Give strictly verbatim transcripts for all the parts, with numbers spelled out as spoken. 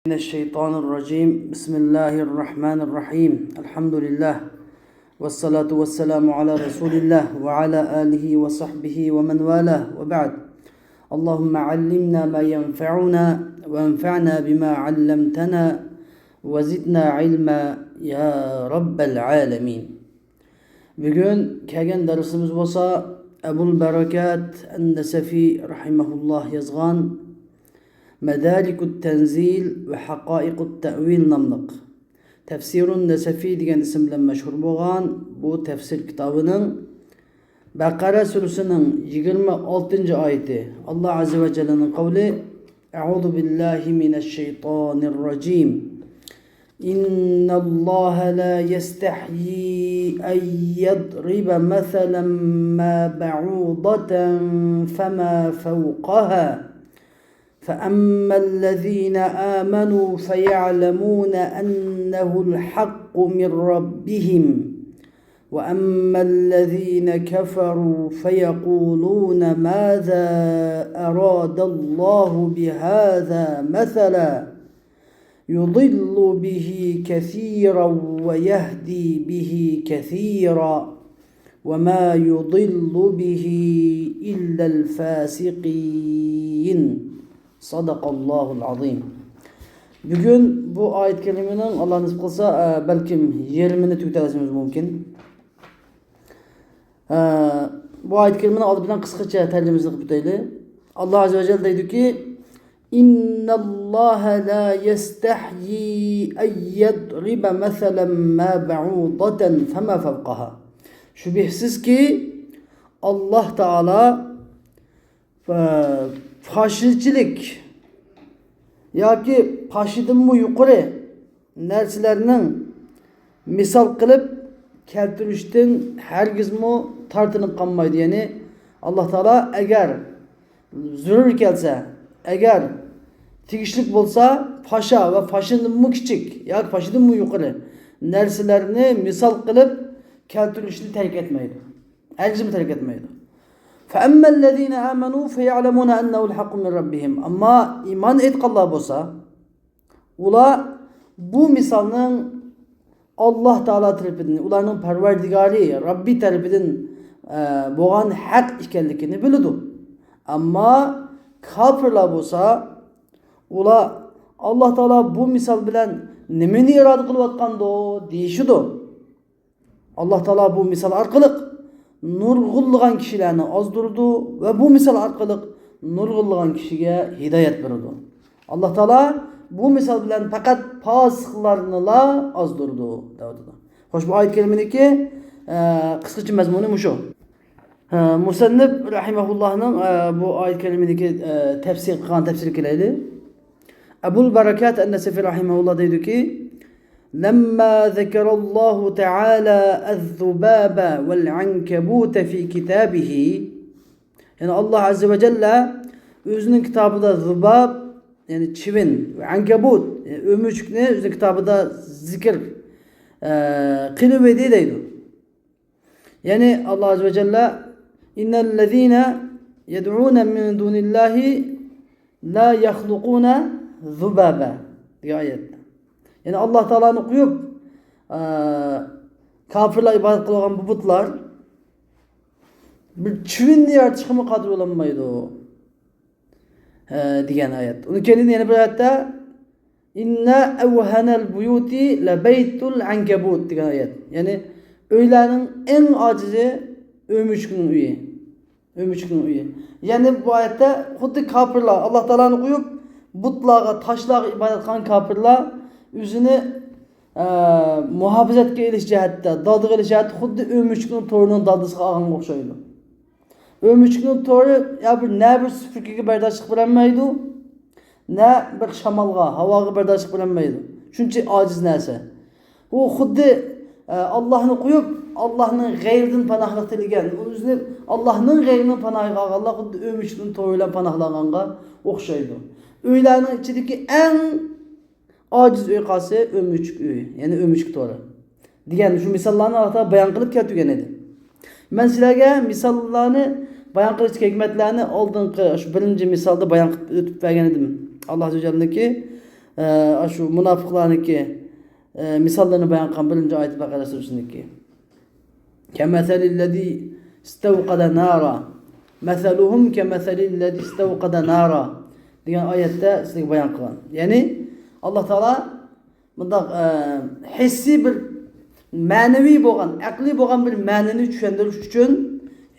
من الشيطان الرجيم. بسم الله الرحمن الرحيم. الحمد لله. والصلاة والسلام على رسول الله وعلى آله وصحبه ومن والاه، وبعد. اللهم علمنا ما ينفعنا وانفعنا بما علمتنا وزدنا علما يا رب العالمين. بۈگۈن كەلگەن دەرسىمىز بولسا ئەبۇل بەرىكات ئەن-نەسەفى رەھىمەھۇللاھ يازغان مەدارىكۇت تەنزىل ۋە ھەقائىقۇت تەئۋىل ناملىق تەفسىرۇن نەسەفى دېگەن ئىسىم بىلەن مەشھۇر بولغان بۇ تەفسىر كىتابىنىڭ بەقەرە سۈرىسىنىڭ يىگىرمە ئالتىنچى ئايىتى. ئاللاھ ئەززە ۋە جەللەنىڭ قەۋلى: أعوذ بالله من الشيطان الرجيم. إن الله لا يستحيي أن يضرب مثلا ما بعوضة فما فوقها، فأما الذين آمنوا فيعلمون أنه الحق من ربهم، وأما الذين كفروا فيقولون ماذا أراد الله بهذا مثلا، يضل به كثيرا ويهدي به كثيرا، وما يضل به إلا الفاسقين. صدق الله العظيم. بۈگۈن بۇ ئايەت كەرىمىنىڭ، ئاللاھ نېسىپ قىلسا، ئە، بەلكىم يېرىمىنى تۈگىتەلىسىمىز مۇمكىن. ئە، بۇ ئايەت كەرىمىنىڭ ئالدى بىلەن قىسقىچە تەرجىمىسىنى قىلىپ ئۆتەيلى. ئاللاھ ئەززە ۋە جەل دەيدۇكى: إن الله لا يستحيي أن يضرب مثلا ما بعوضة فما فوقها. شۈبھىسىزكى، ئاللاھ تائالا، ئە، پاشىچىلىك ياكى پاشىدىنمۇ يۇقىرى نەرسىلەرنىڭ مىسال قىلىپ كەلتۈرۈشتىن ھەرگىزمۇ تارتىنىپ قالمايدۇ. يەنى ئاللاھ تائالا ئەگەر زۆرۈر كەلسە، ئەگەر تېگىشلىك بولسا، پاشا ۋە پاشىدىنمۇ كىچىك ياكى پاشىدىنمۇ يۇقىرى نەرسىلەرنى مىسال قىلىپ كەلتۈرۈشنى تەرك ئەتمەيدۇ. ھەرگىزمۇ تەرك ئەتمەيدۇ. فأما الذين آمنوا فيعلمون أنه الحق من ربهم. ئەمما ئىمان ئېيتقانلار بولسا، ئۇلار بۇ مىسالنىڭ ئاللاھ تائالا تەرىپىدىن، ئۇلارنىڭ پەرۋەردىگارى، رەببى تەرىپىدىن، ئە، بولغان ھەق ئىكەنلىكىنى بىلىدۇ. ئەمما كاپىرلار بولسا، ئۇلار ئاللاھ تائالا بۇ مىسال بىلەن نېمىنى ئىرادە قىلىۋاتقاندۇ دېيىشىدۇ. ئاللاھ تائالا بۇ مىسال ئارقىلىق نۇرغۇنلىغان كىشىلەرنى ئازدۇرىدۇ ۋە بۇ مىسال ئارقىلىق نۇرغۇنلىغان كىشىگە ھىدايەت بېرىدۇ. ئاللاھ تائالا بۇ مىسال بىلەن پەقەت پاسىقلارنىلا ئازدۇرىدۇ، دەۋاتىدۇ. خوش، بۇ ئايەت كەرىمىنىڭكى، ئە، قىسقىچە مەزمۇنى مۇشۇ. ئە، مۇسەننىپ رەھىمەھۇللاھنىڭ، ئە، بۇ ئايەت كەرىمىنىڭكى، ئە، تەپسىر قىلغان تەپسىرىگە كېلەيلى. ئەبۇل بەرىكات ئەن-نەسەفى رەھىمەھۇللاھ دەيدۇكى: لما ذكر الله تعالى الذباب والعنكبوت في كتابه. يەنى ئاللاھ ئەززە ۋە جەللە ئۆزىنىڭ كىتابىدا زۇباب، يەنى چىۋىن، ۋە ئەنكەبۇت، يەنى ئۆمۈچۈكنى ئۆزىنىڭ كىتابىدا زىكىر، ئە، قىلىۋىدى دەيدۇ. يەنى ئاللاھ ئەززە ۋە جەللە: إن الذين يدعون من دون الله لا يخلقون ذبابا دېگەن ئايەت. يەنى ئاللاھ تائالانى قويۇپ، ئە، كاپىرلار ئىبادەت قىلغان بۇ بۇتلار بىر چىۋىننى يارىتىشقىمۇ قادىر بولالمايدۇ، ئە، دېگەن ئايەت. ئۇنىڭ كەينىدىن يەنە بىر ئايەتتە: إن أوهن البيوت لبيت العنكبوت دېگەن ئايەت. يەنى ئۆيلەرنىڭ ئەڭ ئاجىزى ئۆمۈچۈكنىڭ ئۆيى. ئۆمۈچۈكنىڭ ئۆيى. يەنى بۇ ئايەتتە خۇددى كاپىرلار، ئاللاھ تائالانى قويۇپ، بۇتلارغا، تاشلارغا ئىبادەت قىلغان كاپىرلار ئۆزىنى، ئە، مۇھاپىزەتكە ئېلىش جەھەتتە، دالدىغا ئېلىش جەھەتتە خۇددى ئۆمۈچۈكنىڭ تورىنىڭ دالدىسىغا ئالغانغا ئوخشايدۇ. ئۆمۈچۈكنىڭ تورى يا بىر، نە بىر سۈپۈرگىگە بەرداشلىق بېرەلمەيدۇ، نە بىر شامالغا، ھاۋاغا بەرداشلىق بېرەلمەيدۇ. شۇنچە ئاجىز نەرسە. ئۇ خۇددى، ئە، ئاللاھنى قويۇپ، ئاللاھنىڭ غەيرىدىن پاناھلىق تىلىگەن، ئۆزىنى ئاللاھنىڭ غەيرىنىڭ پاناھىغا ئالغانلار خۇددى ئۆمۈچۈكنىڭ تورى بىلەن پاناھلانغانغا ئوخشايدۇ. ئۆيلەرنىڭ ئىچىدىكى ئەڭ ئاجىز ئۆي قايسى؟ ئۆمۈچۈك ئۆي، يەنى ئۆمۈچۈك تورى. دېگەن شۇ مىساللارنى ئاللاھ تائالا بايان قىلىپ كەلتۈرگەن ئىدى. مەن سىلەرگە مىساللارنى بايان قىلىش ھېكمەتلەرنى ئالدىنقى شۇ بىرىنچى مىسالدا بايان قىلىپ ئۆتۈپ بەرگەن ئىدىم. ئاللاھ ئەززە ۋە جەللىنىڭكى، ئە، شۇ مۇناپىقلارنىڭكى، ئە، مىساللىرىنى بايان قىلغان بىرىنچى ئايەت بەقەرە سۈرىسىنىڭكى. كَمَثَلِ الَّذِي اسْتَوْقَدَ نَارًا مَثَلُهُمْ كَمَثَلِ الَّذِي اسْتَوْقَدَ نَارًا دېگەن ئايەتتە سىزگە بايان قىلغان. يەنى، ئاللا تائالا مۇنداق، ئە، ھېسسىي بىر مەنىۋى بولغان، ئەقلىي بولغان بىر مەنىنى چۈشەندۈرۈش ئۈچۈن،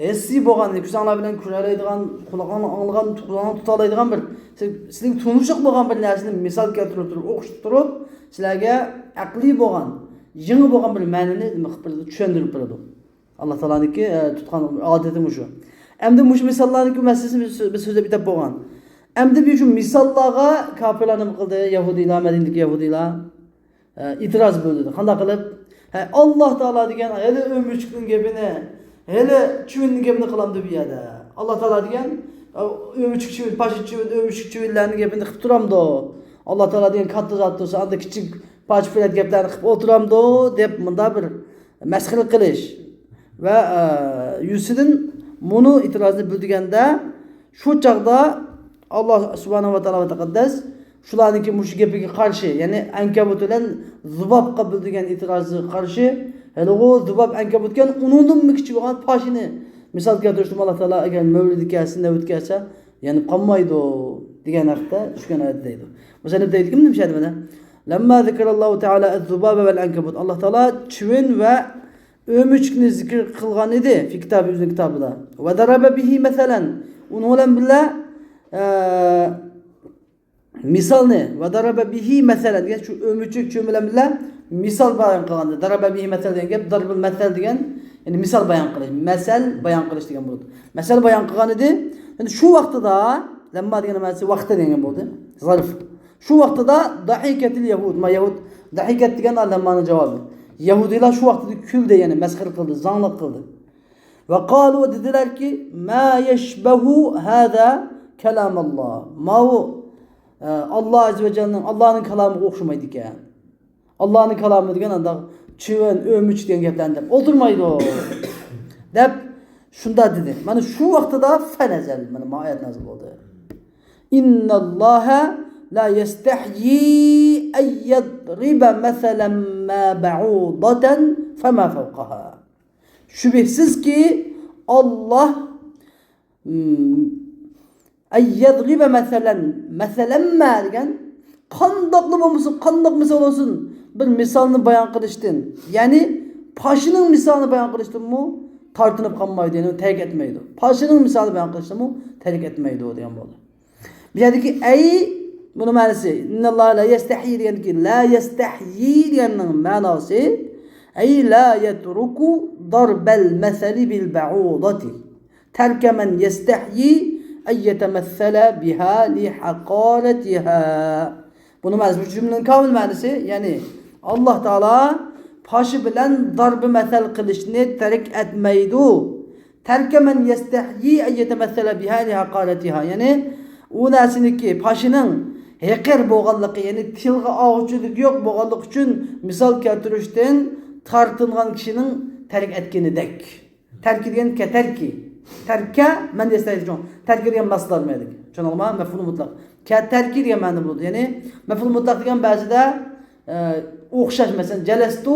ھېسسىي بولغان، كۆزۈڭلار بىلەن كۆرەلەيدىغان، قۇلاقلارنىڭ ئاڭلىغان، قۇلاقلارنىڭ تۇتالايدىغان بىر، سىز-، سىزگە تونۇشلۇق بولغان بىر نەرسىنى مىسال كەلتۈرۈپ تۇرۇپ، ئوخشىتىپ تۇرۇپ، سىلەرگە ئەقلىي بولغان، يېڭى بولغان بىر مەنىنى نېمە قىلىپ بېرىدۇ، چۈشەندۈرۈپ بېرىدۇ. ئاللا تائالانىڭكى، ئە، تۇتقان ئادىتى مۇشۇ. ئەمدى مۇشۇ مىساللارنىڭكى مەسىلىسىنى بىز، بىز سۆزلەپ ئۆتۈپ بولغان. ئەمدى بىز شۇ مىساللارغا كاپىرلار نېمە قىلدى؟ يەھۇدىيلار، مەدىنىدىكى يەھۇدىيلار، ئە، ئېتىراز بىلدۈردى. قانداق قىلىپ؟ ھە، ئاللا تائالا دېگەن ھېلى ئۆمۈچۈكنىڭ گېپىنى، ھېلى چىۋىننىڭ گېپىنى قىلامدۇ بۇ يەردە؟ ئاللا تائالا دېگەن، ئە، ئۆمۈچۈك چىۋىن، پاشا چىۋىن، ئۆمۈچۈك چىۋىنلارنىڭ گېپىنى قىلىپ تۇرامدۇ؟ ئاللا تائالا دېگەن كاتتا زات تۇرسا، ئاندا كىچىك پاچ-پېلەت گەپلەرنى قىلىپ ئولتۇرامدۇ دەپ، مۇنداق بىر مەسخىرە قىلىش ۋە، ئە، يۈزىسىدىن مۇنۇ ئېتىرازنى بىلدۈرگەندە، شۇ چاغدا ئاللا سۇبھانەھۇ ۋە تائالا ۋە تەقەددەس شۇلارنىڭكى مۇشۇ گېپىگە قارشى، يەنى ئەنكەبۇت بىلەن زۇبابقا بىلدۈرگەن ئېتىرازىغا قارشى، ھېلىغۇ زۇباب ئەنكەبۇتكەن ئۇنىڭدىنمۇ كىچىك بولغان پاشىنى مىسال كەلتۈرۈشتىمۇ، ئاللا تائالا ئەگەر مەۋرىدى كەلسە، نەۋرىتى كەلسە، يەنە قالمايدۇ دېگەن ھەقتە چۈشكەن ئايەت دەيدۇ. مۇشۇنى دەيدىكىن، مۇشۇ يەردە مانا. لَمَّا ذَكَرَ اللَّهُ تَعَالَى الذُّبَابَ وَالْعَنْكَبُوتَ. ئاللا تائالا چىۋىن ۋە ئۆمۈچۈكنى زىكىر قىلغان ئىدى، في كتابه، ئۆزىنىڭ كىتابىدا. وَضَرَبَ بِهِ مَثَلًا. ئۇنىڭ بىلەن بىللە، ئە، مىسالنى، وَضَرَبَ بِهِ مَثَلًا دېگەن شۇ ئۆمۈچۈك چىۋىن بىلەن بىللە مىسال بايان قىلغان ئىدى. ضَرَبَ بِهِ مَثَلًا دېگەن گەپ، ضَرْبُ الْمَثَلِ دېگەن، يەنى مىسال بايان قىلىش، مەسەل بايان قىلىش دېگەن بولىدۇ. مەسەل بايان قىلغان ئىدى. يەنى شۇ ۋاقتىدا، لەمما دېگەن مەنىسى ۋاقتى دېگەن بولدى. زەرف. شۇ ۋاقتىدا ضَحِكَتِ الْيَهُودُ. ما يەھۇد، ضَحِكَت دېگەن لەممانىڭ جاۋابى. يەھۇدىيلار شۇ ۋاقتىدا كۈلدى، يەنى مەسخىرە قىلدى، زاڭلىق قىلدى. وَقَالُوا، دېدىلەركى، مَا يَشْبَهُ هَذَا كَلَامَ اللَّهِ. ماۋۇ، ئە، ئاللا ئەززە ۋە جەللىنىڭ، ئاللانىڭ كالامىغا ئوخشىمايدىكەن. ئاللانىڭ كالامى دېگەن ئانداق چىۋىن، ئۆمۈچۈك دېگەن گەپلەرنى دەپ ئولتۇرمايدۇ دەپ شۇنداق دېدى. مانا شۇ ۋاقتىدا فەنەزەل، مانا ما ئايەت نازىل بولدى. إِنَّ اللَّهَ لَا يَسْتَحْيِي أَنْ يَضْرِبَ مَثَلًا مَا بَعُوضَةً فَمَا فَوْقَهَا. شۈبھىسىزكى، ئاللا، م، أَنْ يَضْرِبَ مَثَلًا، مَثَلًا مَا دېگەن، قانداقلا بولمىسۇن، قانداق مىسال بولسۇن، بىر مىسالنى بايان قىلىشتىن، يەنى پاشىنىڭ مىسالىنى بايان قىلىشتىنمۇ تارتىنىپ قالمايدۇ، يەنى تەرك ئەتمەيدۇ. پاشىنىڭ مىسالىنى بايان قىلىشتىنمۇ تەرك ئەتمەيدۇ دېگەن بولدى. بۇ يەردىكى ئەي، بۇنىڭ مەنىسى، إِنَّ اللَّهَ لَا يَسْتَحْيِي دېگەندىكى لَا يَسْتَحْيِي دېگەننىڭ مەناسى، أَيْ لَا يَتْرُكُ ضَرْبَ الْمَثَلِ بِالْبَعُوضَةِ تَرْكَ مَنْ يَسْتَحْيِي أَنْ يَتَمَثَّلَ بِهَا لِحَقَارَتِهَا. بۇنىڭ مەنىسى، بۇ جۈملىنىڭ كامىل مەنىسى، يەنى ئاللا تائالا پاشا بىلەن زەربە مەسەل قىلىشنى تەرك ئەتمەيدۇ. تَرْكَ مَنْ يَسْتَحْيِي أَنْ يَتَمَثَّلَ بِهَا لِحَقَارَتِهَا. يەنى ئۇ نەرسىنىكى پاشىنىڭ ھېقىر بولغانلىقى، يەنى تىلغا ئالغۇچىلىقى يوق بولغانلىقى ئۈچۈن مىسال كەلتۈرۈشتىن تارتىنغان كىشىنىڭ تەرك ئەتكىنىدەك. تەركى دېگەن كە-، تەركى. تەركە مەن يەستەيدىچۇ. تەركى دېگەن مەسدەر مەيلى. چۈشەندىڭلارمۇ؟ مەفئۇل مۇتلەق. كە-، تەركى دېگەن مەنىدە بولىدۇ. يەنى مەفئۇل مۇتلەق دېگەن بەزىدە، ئە، ئوخشاش. مەسىلەن، جەلەستۇ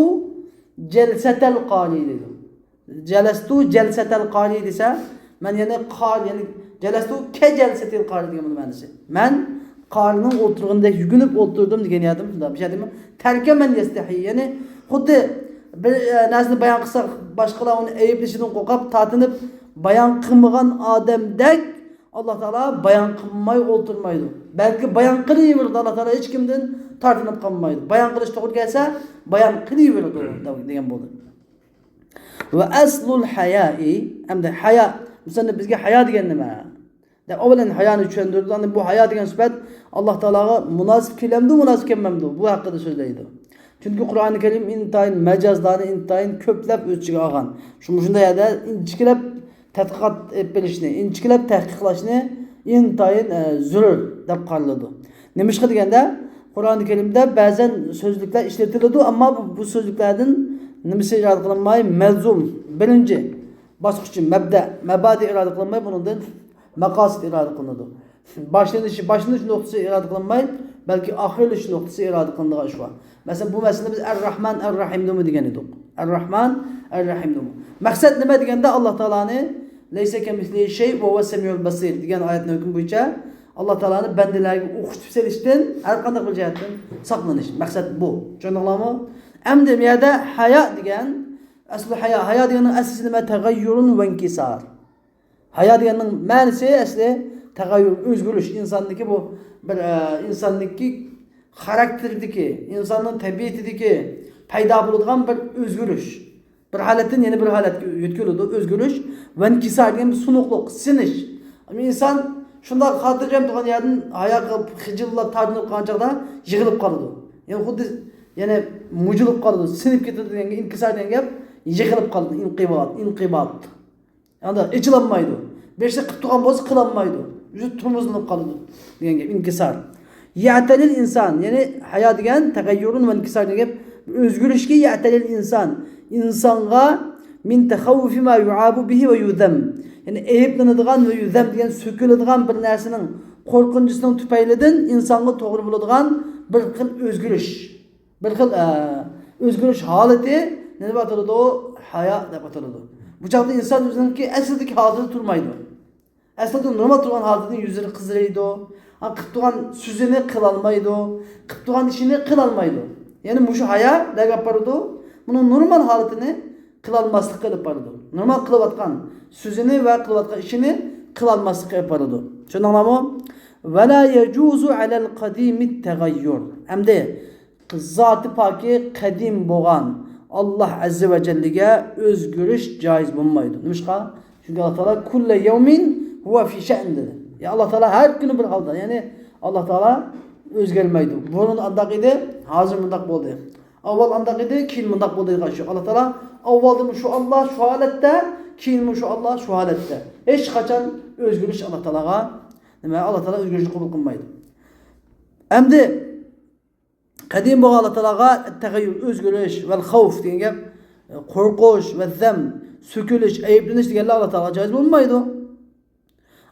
جەلسەتەل قارى دەيدۇ. جەلەستۇ جەلسەتەل قارى دېسە، مەن يەنى قار-، يەنى جەلەستۇ كە جەلسەتىل قارى دېگەن بۇنىڭ مەنىسى. مەن قارىنىڭ ئولتۇرغىنىدەك يۈكۈنۈپ ئولتۇردۇم دېگەن يەردىمۇ شۇنداق. بۇ يەردىمۇ تەركە مەن يەستەھىي. يەنى خۇددى بىر، ئە، نەرسىنى بايان قىلساق، باشقىلار ئۇنى ئەيىبلىشىدىن قورقۇپ، تارتىنىپ بايان قىلمىغان ئادەمدەك ئاللا تائالا بايان قىلماي ئولتۇرمايدۇ. بەلكى بايان قىلىۋېرىدۇ. ئاللا تائالا ھېچكىمدىن تارتىنىپ قالمايدۇ. بايان قىلىش توغرا كەلسە، بايان قىلىۋېرىدۇ دېگەن بولدى. ۋە ئەسلۇل ھەيائى، ئەمدى ھايا، مۇسەننىپ بىزگە ھايا دېگەن نېمە؟ دەپ ئاۋۋالەن ھايانى چۈشەندۈردى. ئاندىن بۇ ھايا دېگەن سۈپەت ئاللا تائالاغا مۇناسىپ كېلەمدۇ، مۇناسىپ كەلمەمدۇ؟ بۇ ھەققىدە سۆزلەيدۇ. چۈنكى قۇرئانى كەرىم ئىنتايىن مەجازلارنى ئىنتايىن كۆپلەپ ئۆز ئىچىگە ئالغان. شۇ مۇشۇنداق يەردە ئىنچىكىلەپ تەتقىقات ئېلىپ بېرىشنى، ئىنچىكىلەپ تەھقىقلاشنى ئىنتايىن، ئە، زۆرۈر دەپ قارىلىدۇ. نېمىشقا دېگەندە، قۇرئانى كەرىمدە بەزەن سۆزلۈكلەر ئىشلىتىلىدۇ، ئەمما بۇ، بۇ سۆزلۈكلەردىن نېمىسى ئىرادە قىلىنماي؟ مەلزۇم، بىرىنچى باسقۇچى، مەبدە، مەبادى ئىرادە قىلىنماي، بۇنىڭدىن مەقاسىد ئىرادە قىلىنىدۇ. باشلىنىشى، باشلىنىش نۇقتىسى ئىرادە قىلىنماي، بەلكى ئاخىرلىشىش نۇقتىسى ئىرادە قىلىنىدىغان ئىش بار. مەسىلەن، بۇ مەسىلىنى بىز ئەر-راھمان، ئەر-راھىمدىمۇ دېگەن ئىدۇق. ئەر-راھمان، ئەر-راھىمدىمۇ. مەقسەت نېمە دېگەندە، ئاللا تائالانى لەيسە كەمىسلىھى شەيئۇ ۋە ھۇۋە سەمىئۇل بەسىر دېگەن ئايەتنىڭ ھۆكمى بويىچە ئاللا تائالانى بەندىلەرگە ئوخشىتىپ سېلىشتىن ھەر قانداق بىر جەھەتتىن ساقلىنىش. مەقسەت بۇ. چۈشەندىڭلارمۇ؟ ئەمدى بۇ يەردە ھايا دېگەن، ئەسلى ھايا، ھايا دېگەننىڭ ئەسلىسى نېمە؟ تەغەييۇرۇن ۋەنكىسار. ھايا دېگەننىڭ مەنىسى ئەسلى تەغەييۇر، ئۆزگىرىش. ئىنساندىكى بۇ بىر، ئە، ئىنساندىكى خاراكتېرىدىكى، ئىنساننىڭ تەبىئىتىدىكى پەيدا بولىدىغان بىر ئۆزگىرىش. بىر ھالەتتىن يەنە بىر ھالەتكە يۆتكىلىدۇ، ئۆزگىرىش. ۋەنكىسار دېگەن بىر سۇنۇقلۇق، سىنىش. ئىنسان شۇنداق خاتىرجەم تۇرغان يەردىن ھايا قىلىپ، خىجىللاپ، تارتىنىپ قالغان چاغدا يىقىلىپ قالىدۇ. يەنى خۇددى، يەنى مۇجۇلۇپ قالىدۇ، سىنىپ كېتىدۇ دېگەنگە، ئىنكىسار دېگەن گەپ يىقىلىپ قالىدۇ، ئىنقىبات، ئىنقىبات. ئاندا ئېچىلالمايدۇ. بىر ئىشنى قىلىپ تۇرغان بولسا، قىلالمايدۇ. ئۆزى تومۇزلىنىپ قالىدۇ دېگەن گەپ، ئىنكىسار. يەتەلىل ئىنسان، يەنى ھايا دېگەن تەغەييۇرۇن ۋە ئىنكىسار دېگەن گەپ، ئۆزگىرىشكە يەتەلىل ئىنسان. ئىنسانغا مىن تەخەۋۋۇفى ما يۇئابۇ بىھى ۋە يۇزەم. يەنى ئەيىبلىنىدىغان ۋە يۇزەم دېگەن سۆكۈلىدىغان بىر نەرسىنىڭ قورقۇنچىسىنىڭ تۈپەيلىدىن ئىنسانغا توغرا بولىدىغان بىر خىل ئۆزگىرىش. بىر خىل، ئە، ئۆزگىرىش ھالىتى نېمە دەپ ئاتىلىدۇ؟ ھايا دەپ ئاتىلىدۇ. بۇ چاغدا ئىنسان ئۆزىنىڭكى ئەسلىدىكى ھالىتىدە تۇرمايدۇ. ئەسلىدە نورمال تۇرغان ھالىتىدىن يۈزلىرى قىزىرىيدۇ. ھە، قىلىپ تۇرغان سۆزىنى قىلالمايدۇ. قىلىپ تۇرغان ئىشىنى قىلالمايدۇ. يەنى مۇشۇ ھايا نەگە ئاپىرىدۇ؟ بۇنىڭ نورمال ھالىتىنى قىلالماسلىققا ئېلىپ بارىدۇ. نورمال قىلىۋاتقان سۆزىنى ۋە قىلىۋاتقان ئىشىنى قىلالماسلىققا ئېلىپ بارىدۇ. چۈشەندىڭلارمۇ؟ ۋە لا يەجۇزۇ ئەلەل قەدىمىت تەغەييۇر. ئەمدى زاتى پاكى قەدىم بولغان ئاللا ئەززە ۋە جەللىگە ئۆزگىرىش جايىز بولمايدۇ. نېمىشقا؟ چۈنكى ئاللا تائالا كۇللە يەۋمىن ھۇۋە فى شەئن دېدى. يا، ئاللا تائالا ھەر كۈنى بىر ھالدا، يەنى ئاللا تائالا ئۆزگەرمەيدۇ. بۇرۇن ئانداق ئىدى، ھازىر مۇنداق بولدى. ئاۋۋال ئانداق ئىدى، كېيىن مۇنداق بولدى دېگەن شۇ. ئاللا تائالا ئاۋۋالدىمۇ شۇ ئاللا شۇ ھالەتتە، كېيىنمۇ شۇ ئاللا شۇ ھالەتتە. ھېچقاچان ئۆزگىرىش ئاللا تائالاغا، نېمە، ئاللا تائالا ئۆزگىرىشنى قوبۇل قىلمايدۇ. ئەمدى قەدىم بولغان ئاللا تائالاغا تەغەييۇر، ئۆزگىرىش، ۋەل خەۋف دېگەن گەپ، قورقۇش، ۋە زەم، سۆكۈلۈش، ئەيىبلىنىش دېگەنلەر ئاللا تائالاغا جايىز بولمايدۇ.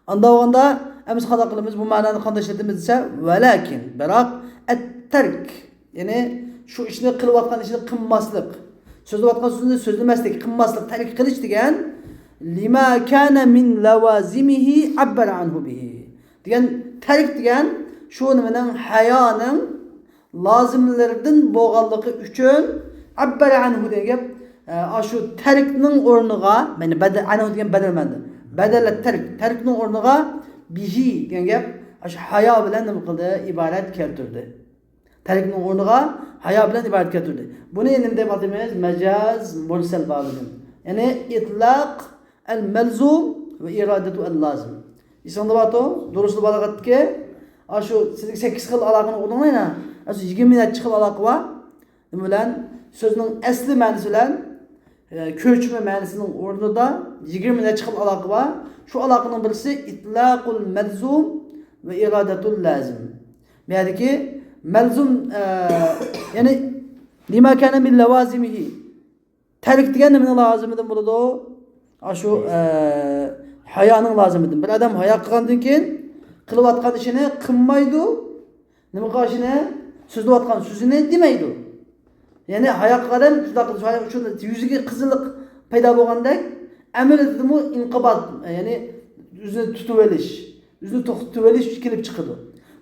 ئاندا بولغاندا، ئەمىسە قانداق قىلىمىز؟ بۇ مەنانى قانداق ئىشلىتىمىز دېسە، ۋەلەكىن، بىراق، ئەتتەرك، يەنى شۇ ئىشنى، قىلىۋاتقان ئىشنى قىلماسلىق، سۆزلەۋاتقان سۆزنى سۆزلىمەسلىك، قىلماسلىق، تەرك قىلىش دېگەن، لىما كانە مىن لەۋازىمىھى ئەببەرە ئەنھۇ بىھى دېگەن، تەرك دېگەن شۇ نېمىنىڭ، ھايانىڭ لازىملىرىدىن بولغانلىقى ئۈچۈن، ئەببەرە ئەنھۇ دېگەن گەپ، ئە، ئاشۇ تەركنىڭ ئورنىغا، يەنى بەدەل، ئەنھۇ دېگەن بەدەل مەنىدە. بەدەلە تەرك، تەركنىڭ ئورنىغا بىھى دېگەن گەپ، ئاشۇ ھايا بىلەن نېمە قىلدى؟ ئىبارەت كەلتۈردى. تەركنىڭ ئورنىغا ھايا بىلەن ئىبارەت كەلتۈردى. بۇنى نېمە دەپ ئاتايمىز؟ مەجاز مۇرسەل بابىدىن. يەنى ئىتلاق ئەل مەلزۇم ۋە ئىرادەتۇ ئەل لازىم. ئېسىڭدە بارتۇ، دۇرۇسۇل بالاغەتتىكى، ئاشۇ سىزدىكى سەككىز خىل ئالاقىنى ئوقۇدۇڭلار يەنە. ئاشۇ يىگىرمە نەچچە خىل ئالاقە بار. نېمە بىلەن؟ سۆزنىڭ ئەسلى مەنىسى بىلەن، ئە، كۆچمە مەنىسىنىڭ ئورنىدا يىگىرمە نەچچە خىل ئالاقە بار. شۇ ئالاقىنىڭ بىرسى ئىتلاقۇل مەلزۇم ۋە ئىرادەتۇل لازىم. بۇ يەردىكى مەلزۇم، ئە، يەنى لىما كانە مىن لەۋازىمىھى. تەرك دېگەن نېمىنىڭ لازىمىدىن بولىدۇ؟ ئاشۇ، ئە، ھايانىڭ لازىمىدىن. بىر ئادەم ھايا قىلغاندىن كېيىن قىلىۋاتقان ئىشىنى قىلمايدۇ. نېمە قىلغان ئىشىنى؟ سۆزلەۋاتقان سۆزىنى دېمەيدۇ. يەنى ھايا قىلغان ئادەم شۇنداق قىلىدۇ. شۇ يۈزىگە قىزىللىق پەيدا بولغاندەك، ئەمەلىيىتىدىمۇ ئىنقىبات، يەنى ئۆزىنى تۇتۇۋېلىش. ئۆزىنى توختىتىۋېلىش كېلىپ چىقىدۇ.